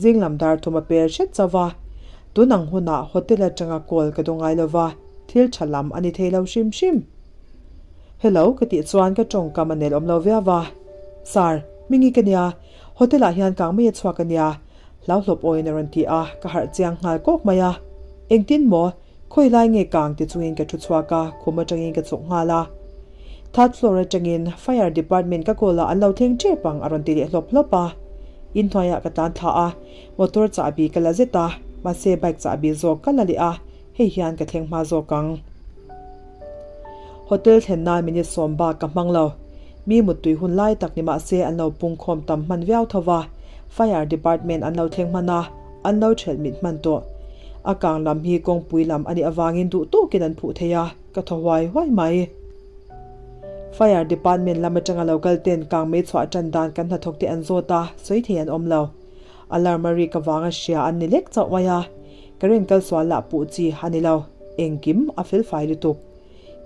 zing lam dar thum a per hret chauh a. Tun ang hunah hotel atanga call ka duh ngai lova, thil tha lam a ni thei lo hrim hrim. Hello ka tih chuan ka tawngkam a nel awm lo viau a. Sir, Hmingi ka nia, hotel ah hian kang mai a chhuak a nia, hlauhlawp awiin a rawn ti a, ka harh chiang nghal kawk mai a. Engtin maw? Khawi lai nge kang ti chungin ka thu chhuak a, khum atangin ka chhuk nghal a. Third floor atangin Fire Department ka call a an lo thleng tep ang a rawn ti leh hlawp hlawp a. Inhnuaiah ka tlan thla a, motor chahbi ka la zet a, mahse bike chahbi zawk ka la leh a, hei hian ka thleng hma zawk ang. Hotel thlen nan minute sawm bak ka hmang lo. Mi muttui hun lai tak ni mahse an lo pungkhawm tam hman viau tho va, Fire Department an lo thleng hman a, an lo thelh mit hman tawh. A kang lam hi kawngpui lam a nih avangin duh tawkin an phuh thei a, ka thaw huai huai mai. Fire Department lam atanga lo kal ten kang mei chhuah tan dan kan hnathawk te an zawt a, sawi thei an awm lo. Alarm a rik avanga hria an ni lek chauh mai a, current kal sual lah puh chi a ni lo, engkim a fel fai lutuk.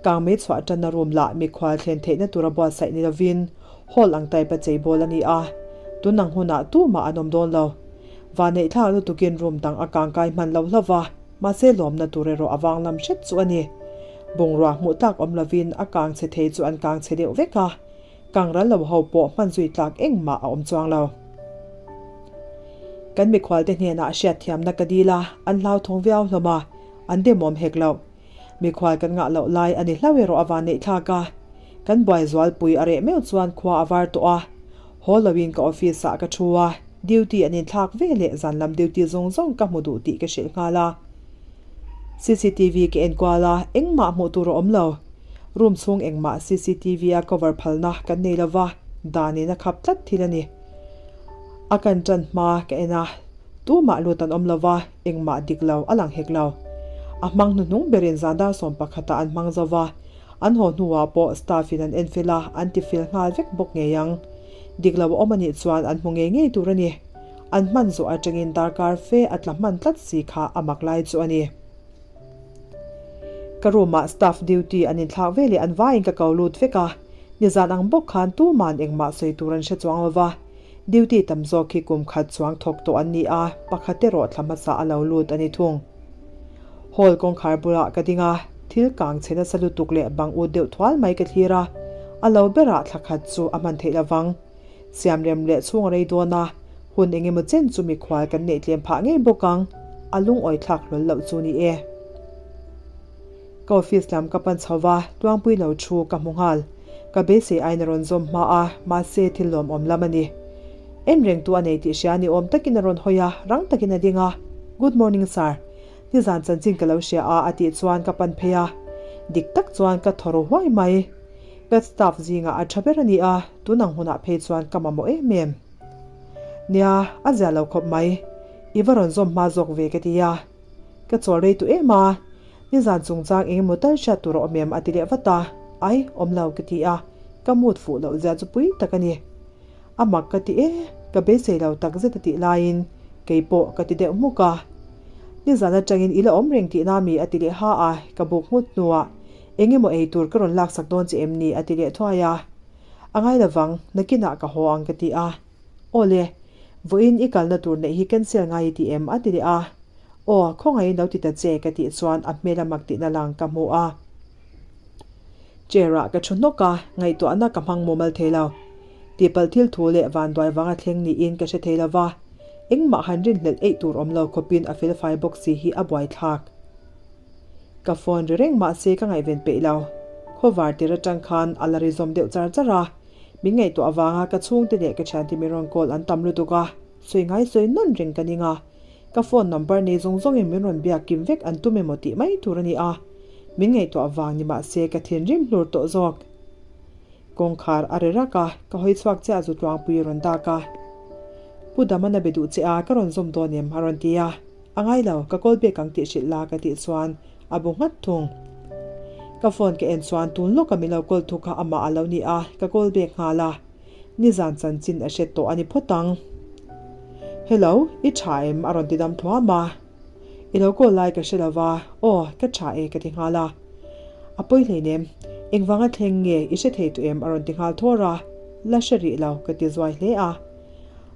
Kang mei chhuah tanna room lah mikhual thlen theihna tura buatsaih ni lovin hall ang type a cheibawl a ni a, tun ang hunah tumah an awm dawn lo. Vanneih thlak lutukin room dang a kangkai hman lo hlauh va, mahse lawmna tur erawh a vang lam hret chu a ni. Bungrua hmuh tlak awm lovin a kang chhe thei chu an kang chhe deuh vek a, kang ral lo ho pawh hman zui tlak engmah a awm chuang lo. Kan mikhualte hnenah hriatthiamna ka dil a, an hlauthawng viau hlawm a, an demawm hek lo. Mikhual kan ngah loh lai a ni hlauh erawh a van neih thlak a. Kan buai zualpui a reh meuh chuan khua a var tawh a. Haw loin ka office ah ka thu a, duty an inthlak ve leh zan lam duty zawng zawng ka hmu duh tih ka hrilh nghal a. Cctv ka en kual a, engmah hmuh tur a awm lo. Room chhung engmah cctv a cover phalna kan nei lova, danin a khap tlat thil a ni. A kan tan hma ka en a. Tumah lut an awm lo va, engmah dik lo a lang hek lo. A hmang hnuhnung berin zan dar sawm pakhatah an hmang zo va, an haw hnuah pawh staff in an en fel a, an ti fel nghal vek bawk ngei ang. Dik lo a awm a nih chuan an hmu ngei ngei tur a ni. An hman zawh atangin darkar fe a tla hman tlat si kha a mak lai chu a ni. Ka room ah staff duty an inthlak ve leh an vaiin ka ko lut vek a, nizan ang bawk khan tuman engmah sawi tur an hre chuang lo va, Duty tam zawk hi kum khat chuang thawk tawh an ni a, pakhat erawh thla hmasa a lo lut a ni thung. Hall kawngkhar bulah ka ding a, thil kang chhe nasa lutuk leh bang ut deuh thual mai ka thlir a, a lo berah thla khat chu a hman theih lovang. Siamrem leh chhung a rei dawn a, hun eng emaw chen chu mikhual kan neih tlem phah ngei bawk ang, a lungawi thlak hlawl loh chu ni e. Ka office lam ka pan chho va, Tluangpui lo thu ka hmu nghal. Ka beisei aiin a rawn zawm hma a, mahse thil lawmawm lam a ni. En reng tu a nei tih hria ni awm takin a rawn hawi a, rang takin a ding a, Good morning sir. Nizan chanchin ka lo hria a a tih chuan ka pan phei a. Dik tak chuan ka thaw ru huai mai. Ka staff zingah a tha ber a ni a, tun ang hunah phei chuan ka mamawh em em. Nia, a zia lo khawp mai. I va rawn zawm hma zawk ve ka ti a. Ka chawl rei tu em a, nizan chungchang eng emaw tal hriat tur a awm em a ti leh vat a. Ai, awm lo ka ti a, ka mood fuh loh zia chu pui tak a ni. A mak ka ti e, ka beisei lo tak zet a tih laiin kei pawh ka ti deuh hmuk a. Nizan atangin i la awm reng tihna mi a ti leh ha a, ka buk nghut hnuah eng emaw ei tur ka rawn laksak dawn che em ni a ti leh thuai a. A ngai lovang, nakinah ka haw ang ka ti a. Aw le, vawiin i kalna tur neih hi cancel ngai i ti em a ti leh a. Aw, khawngaihin lo ti ta che ka tih chuan a hmel a mak tihna lang ka hmu a. Chair ah ka thu hnawk a, ngaihtuahna ka hmang mumal thei lo. Tihpalh thil thu leh vanduai vanga thleng niin ka hre thei lo va, engmah han rinhlelh eih tur awm lo khawpin a felfai bawk si hi a buaithlak. Ka phone ri reng mahse ka ngaihven peih lo. Khawvar tir atang khan a la ri zawm deuh char char a, min ngaihtuah avanga ka chhungte leh ka thiante min rawn call an tam lutuk a, sawi ngai sawi nawn reng ka ning a. Ka phone number nei zawng zawngin min rawn biak kim vek an tum emaw tih mai tur a ni a, min ngaihtuah vang ni mahse ka thinrim hlur tawh zawk. Kawngkhar a ri rak a, ka hawi chhuak chiah zu tluangpui a rawn dak a. Pu Damana be duh che a, ka rawn zawm dawn em? a rawn ti a. A ngai lo, ka call back ang tih hrilh la ka tih chuan a bu nghat thung. Ka phone ka en chuan tun lawka min lo call thu kha amah a lo ni a, ka call back nghal a. Nizan chanchin a hre tawh a ni phawt ang. Hello, i tha em? a rawn ti dam thuam a. I lo call lai ka hre lo va, aw, ka tha e ka ti nghal a. A pawi hleinem, engvanga thleng nge i hre thei tawh em? a rawn ti nghal thawr a. La hre rih lo, ka ti zuai hle a.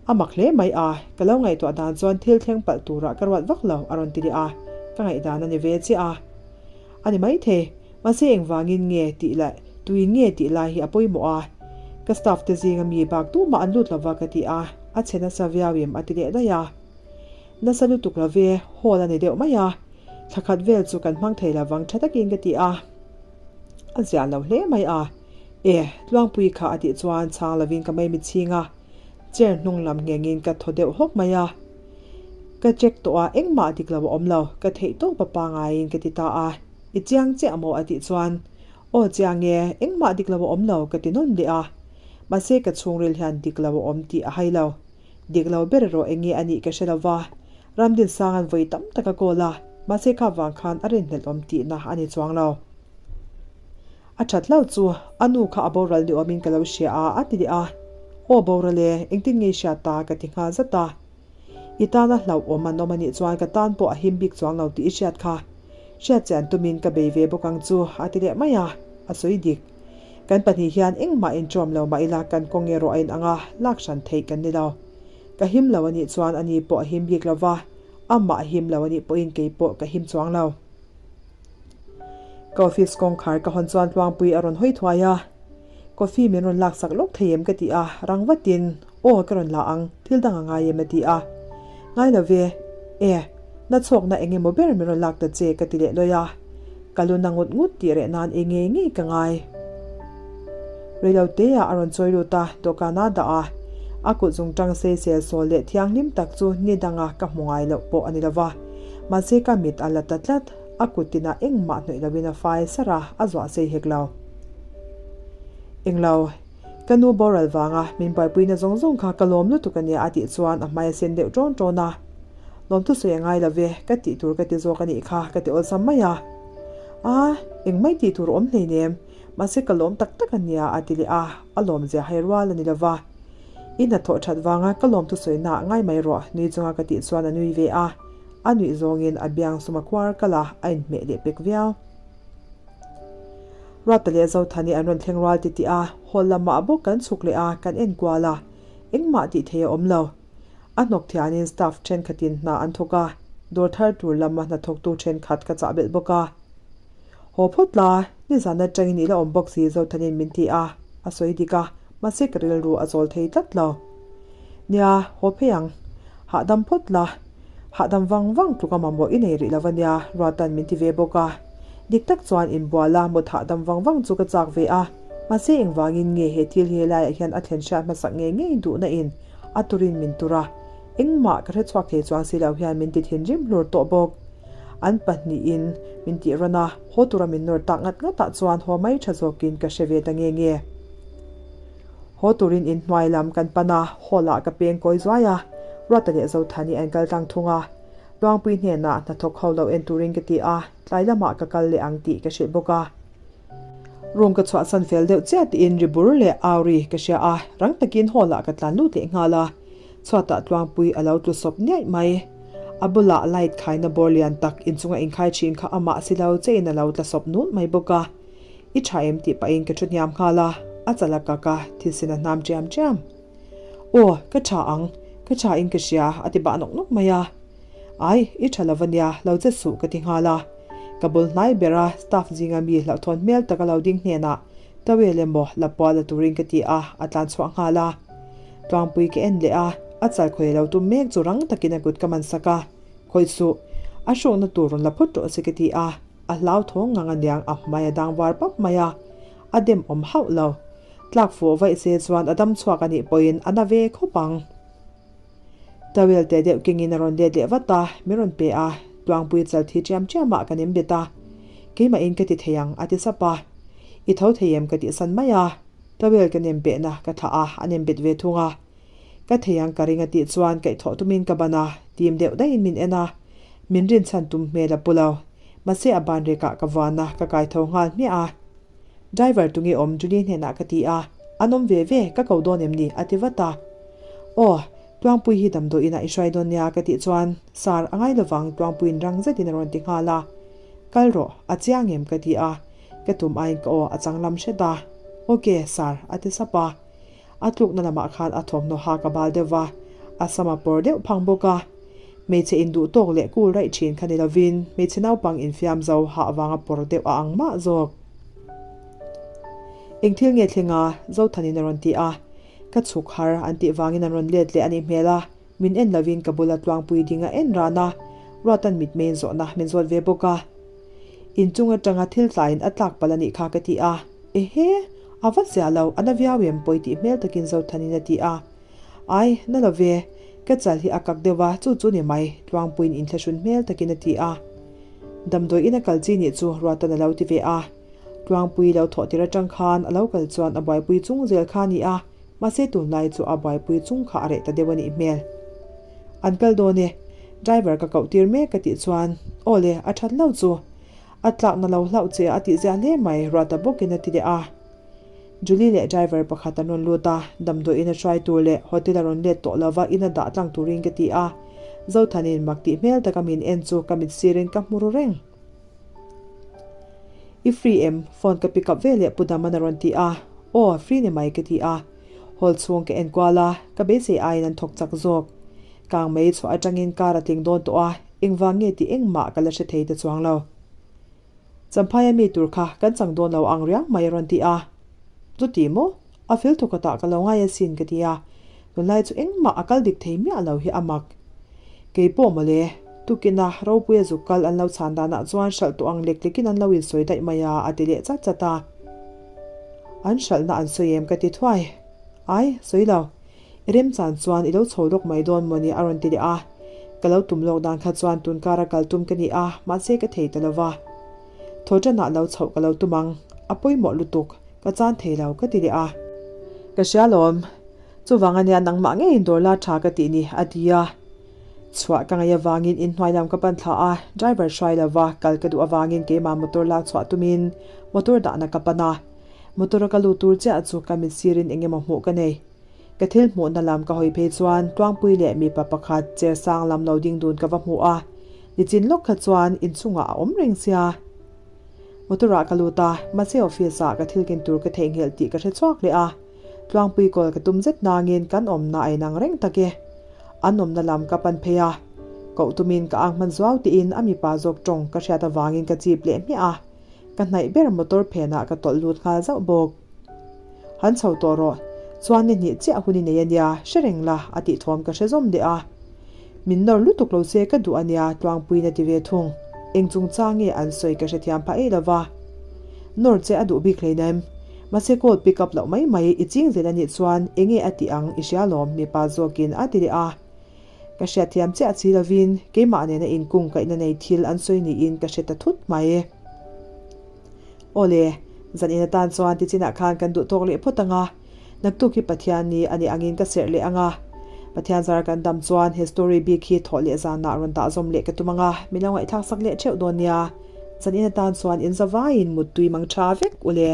A mak hle mai a, ka lo ngaihtuah dan chuan thil thleng palh turah ka ruat vak lo, a rawn ti leh a, ka ngaihdan a ni ve chiah a. A ni maithei, mahse engvangin nge tih leh tuin nge tih lai hi a pawimawh a. Ka staff te zinga mi bak tumah an lut lova ka ti a, a chhe nasa viau em a ti leh daih a. Nasa lutuk lo ve, hall a ni deuh mai a, thla khat vel chu kan hmang thei lovang tha takin ka ti a. A ziah lo hle mai a, E, Tluangpui kha a tih chuan chhang lovin ka mai mitchhing a, chair hnung lam nghengin ka thaw deuh hawk mai a. Ka check tawh a, engmah dik lo a awm lo, ka theih tawp a pangaiin ka ti ta a, I chiang chiah maw a tih chuan, Aw chiang e, engmah dik lo a awm lo ka ti nawn leh a, mahse ka chhungril hian dik lo a awm tih a hai lo. Dik lo ber erawh eng nge a nih ka hre lo va, Ramdinsanga'n vawi tam tak a call a, mahse kha vang khan a rinhlelh awm tihna a ni chuang lo. A that hlauh chu a nu kha a boral ni awmin ka lo hria a, a ti leh a. Aw boral e, engtin nge i hriat ta? ka ti nghal zat a. I tana hlauhawm an awm a nih chuan ka tan pawh a him bik chuang lo tih i hriat kha. Hriat chian tumin ka bei ve bawk ang chu, a ti leh mai a, a sawi dik. Kan pahnih hian engmah inṭawm lo mah ila kan kawng erawh a inang a, lak hran theih kan ni lo. Ka him lo a nih chuan ani pawh a him bik lo va, amah a him lo a nih pawhin kei pawh ka him chuang lo. Ka office kawngkhar ka hawn chuan Tluangpui a rawn hawi thuai a, Coffee min rawn laksak lawk thei em ka ti a, rang vatin, Aw ka rawn la ang, thil dang a ngai em a ti a. Ngai lo ve, e, na chhawkna eng emaw ber min rawn lak ta che ka ti leh lawi a, ka lu na ngut ngut tih reh nan ei ngei ngei ka ngai. Reilo te ah a rawn chawi lut a, dawhkan a dah a, a kut zungtang sei sel sawl leh thianghlim tak chu ni danga ka hmu ngai loh pawh a ni lova, mahse ka mit a la ta tlat, a kut tinah engmah hnawih loin a fai sar a, a zuah sei hek lo. Englo, ka nu boral vanga min buaipuina zawng zawng kha ka lawm lutuk a nia a tih chuan a hmai a sen deuh ṭawn ṭawn a. Lawmthu sawi a ngai lo ve, ka tih tur ka ti zawk a nih kha ka ti awlsam mai a. A, engmai tih tur awm hleinem, mahse ka lawm tak tak a nia a ti leh a, a lawmzia hai rual a ni lo va. I hnathawh that vanga ka lawmthu sawi na ngai mai rawh nui chunga ka tih chuan a nui ve a, a nuih zawngin a biang sum a khuar kal a, a inhmeh leh pek viau. Ruata leh Zothani an rawn thleng rual titih a, hall lamah bawk kan chhuk leh a, kan enkual a, engmah tih thei a awm lo. A hnawk thianin staff thenkhatin hna an thawk a, dawr thar tur lama hnathawktu thenkhat ka chah belh bawk a. Haw phawt la, nizan atangin i la awm bawk si Zothanin min ti a, a sawi dik a, mahse ka rilru a zawl thei tlat lo. Nia, haw phei ang. Hahdam phawt la. Hahdam vang vang tluk a mamawh i nei rih lo ania, Ruatan min ti ve bawk a. Dik tak chuan inbual a, mut hahdam vang vang chu ka chak ve a, mahse engvangin nge he thil hi helaiah hian a thlen hriat hmasak ngei ngei duhna in a turin min tur a, engmah ka hre chhuak thei chuang si lo hian min ti thinrim hlur tawh bawk. An pahnihin min tih rawn a, haw tura min nawr tak ngat ngatah chuan haw mai tha zawkin ka hre ve ta nge nge. Haw turin inhnuai lam kan pan a, hall ah ka peng kawi zuai a, Ruata leh Zothani an kal tlang thung a. Luangpui hnenah hnathawk ho lo en turin ka ti a, tlai lamah ka kal leh ang tih ka hrilh bawk a. Room ka chhuahsan fel deuh chiah tiin ri bur leh au ri ka hria a, rang takin hall ah ka tlan lut leh nghal a, chhuatah Tluangpui a lo tlu sawp niaih mai. A bulah light khaina bawr lian tak inchunga inkhai thin kha amah si lo chein a lo tla sawp nul mai bawk a. I tha em tih pahin ka thu hniam nghal a, a chal a kak a, thilsen a hnam chiam chiam. Aw, ka tha ang, ka tha in ka hria a ti bah nawk nawk mai a. Ai, i tha lo ania, lo che suh ka ti nghal a. Ka bul hnai ber a, staff zinga mi hlauhthawn hmel tak a lo ding hnenah towel emaw la pual la turin ka ti a, a tlan chhuah nghal a. Tluangpui ka en leh a, a chal khawi lo tum mek chu rang takin a kut ka man sak a, Khawih suh, a hrawkna tur rawn la phawt rawh se ka ti a, a hlauthawng ngang aniang a hmai a dang var pap mai a, a dem awm hauh lo. Tlak fuh vaih se chuan a dam chhuak a nih pawhin a na ve khawp ang. Towel teh deuh kengin a rawn let leh vat a, min rawn pe a, Tluangpui chal thi chiam chiamah kan inbet a, Keimahin ka ti thei ang a ti sap a, I tho thei em ka tihsan mai a, towel ka nem behna ka thlah a, a nem bet ve thung a, Ka thei ang ka ring a tih chuan kaihthawh tumin ka ban a, tim deuh daihin min en a, min rinchhan tum hmel a pu lo. Mahse a ban rekah ka vuan a, ka kaitho nghal hmiah a. Driver tunge awm Julie hnenah ka ti a, An awm ve ve, ka ko dawn em ni? a ti vat a. Aw, Tluangpui hi damdawi inah i hruai dawn nia ka tih chuan, Sir, a ngai lovang Tluangpuiin rang zetin a rawn ti nghal a. Kal rawh, a chiang em? ka ti a, ka tum aiin ka aw a changlam hret a. Ok, Sir, a ti sap a. A tlukna lamah khan a thawmhnaw hak a bal deuh va, a sam a pawr deuh phang bawk a. Hmeichhe induh tawk leh kul raih thin kha ni lovin hmeichhe naupang infiam zo hah vanga pawr deuh a ang mah zawk. Eng thil nge thleng a? Zothanin a rawn ti a. Ka chhuk har an tih vangin an rawn let leh a nih hmel a, min en lovin ka bula tluangpui ding a en ran a, Ruatan mitmeiin zawhna min zawt ve bawk a. Inchung atanga thil tlaiin a tlak palh a nih kha ka ti a. Ehe! A va ziah lo, a na viau em pawi tih hmel takin Zothanin a ti a. Ai, na lo ve, ka chal hi a kak deuh a, chu chu ni mai, Tluangpuiin inthlahrun hmel takin a ti a. Damdawi in a kal chi nih chu Ruatan a lo ti ve a. Tluangpui lo thawh tir atang khan a lo kal chuan a buaipui chung zel kha a ni a, mahse tunlai chu a buaipui chung kha a reh ta deuh a nih hmel. An kal dawn e, driver ka koh tir mek ka tih chuan, Aw le, a that lo chu. A tlakna lo hlauh che a tih ziah hle mai, Ruata bawkin a ti leh a. Julie leh driver pakhat an rawn lut a, damdawiin a hruai tur leh hotel a rawn let tawh lova in a dah tlang turin ka ti a. Zothanin mak tih hmel taka min en chu ka mit sirin ka hmu ru reng. I free em? Phone ka pick up ve leh Pu Daman a rawn ti a. Aw, free ni mai ka ti a. Hall chhung ka en kual a, ka beisei aiin an thawk chak zawk. Kang mai chhuah atangin car a tling dawn tawh a, engvang nge tih engmah ka la hre thei ta chuang lo. Champhaia mi tur kha kan chang dawn lo ang riang mai a rawn ti a. Chuti maw? A fel thawk atah ka lo ngai asin ka ti a, tunlai chu engmah a kal dik thei miah lo hi a mak. Kei pawh mawle, tukina Ropuia zuk kal an lo chhan danah chuan hralh tawh ang lek lekin an lo insawi daih mai a a ti leh chat chat a. An hralhna an sawi em ka ti thuai. Ai, sawi lo. I remchan chuan i lo chho lawk mai dawn mawni a rawn ti leh a. Ka lo tum lawk dan kha chuan tun kara kal tum ka ni a, mahse ka thei ta lo va. Thawṭanah lo chhoh ka lo tum ang, a pawimawh lutuk, ka chan thei lo ka ti leh a. Ka hria lawm, chuvang ania nangmah ngeiin dawr la tha ka tih ni a ti a. Chhuah ka ngaih avangin inhnuai lam ka pan thla a, driver hruai lo va, kal ka duh avangin keimah motor lak chhuah tumin motor dahna ka pan a. Motor a ka lut tur chiah chu ka mit sirin eng emaw hmuh ka nei. Ka thil hmuhna lam ka hawi phei chuan Tluangpui leh mipa pakhat chair sang lam lo ding dun ka va hmu a, nichin lawk kha chuan inchungah a awm reng sia. Motor ah ka lut a, mahse office ah ka thil ken tur ka theihnghilh tih ka hre chhuak leh a. Tluangpui call ka tum zet nangin kan awmna a inang reng tak e. An awmna lam ka pan phei a, koh tumin ka ang hman zuau tiin a mipa zawk tawng ka hriat avangin ka chip leh hmiah a. Ka hnaih ber motor phenah ka tawlh lut nghal zauh bawk. Han chho tawh rawh, chuan ni hnih chiah hun i nei ania, hre reng la, a tih thawm ka hre zawm leh a. Min nawr lutuk lo se ka duh ania, Tluangpuiin a ti ve thung. Eng chungchang nge an sawi ka hrethiam phah ei lova. Nawr che a duh bik hleinem. Mahse call pick up loh mai mai i ching zel anih chuan enge a tih ang i hria lawm mipa zawkin a ti leh a. Ka hriatthiam chiah si lovin keimah nena inkung kaihna nei thil an sawi niin ka hre ta thut mai. Aw le, zan in atan chuan tichinah khan kan duh tawk leh phawt ang a, naktuk hi Pathian ni a nih angin ka serh leh ang a. Pathian zar kan dam chuan he story bik hi thawh leh zanah rawn dah zawm leh ka tum ang a, min lo ngaihthlak sak leh theuh dawn nia. Zan in atan chuan in zavaiin muttui mang tha vek u le.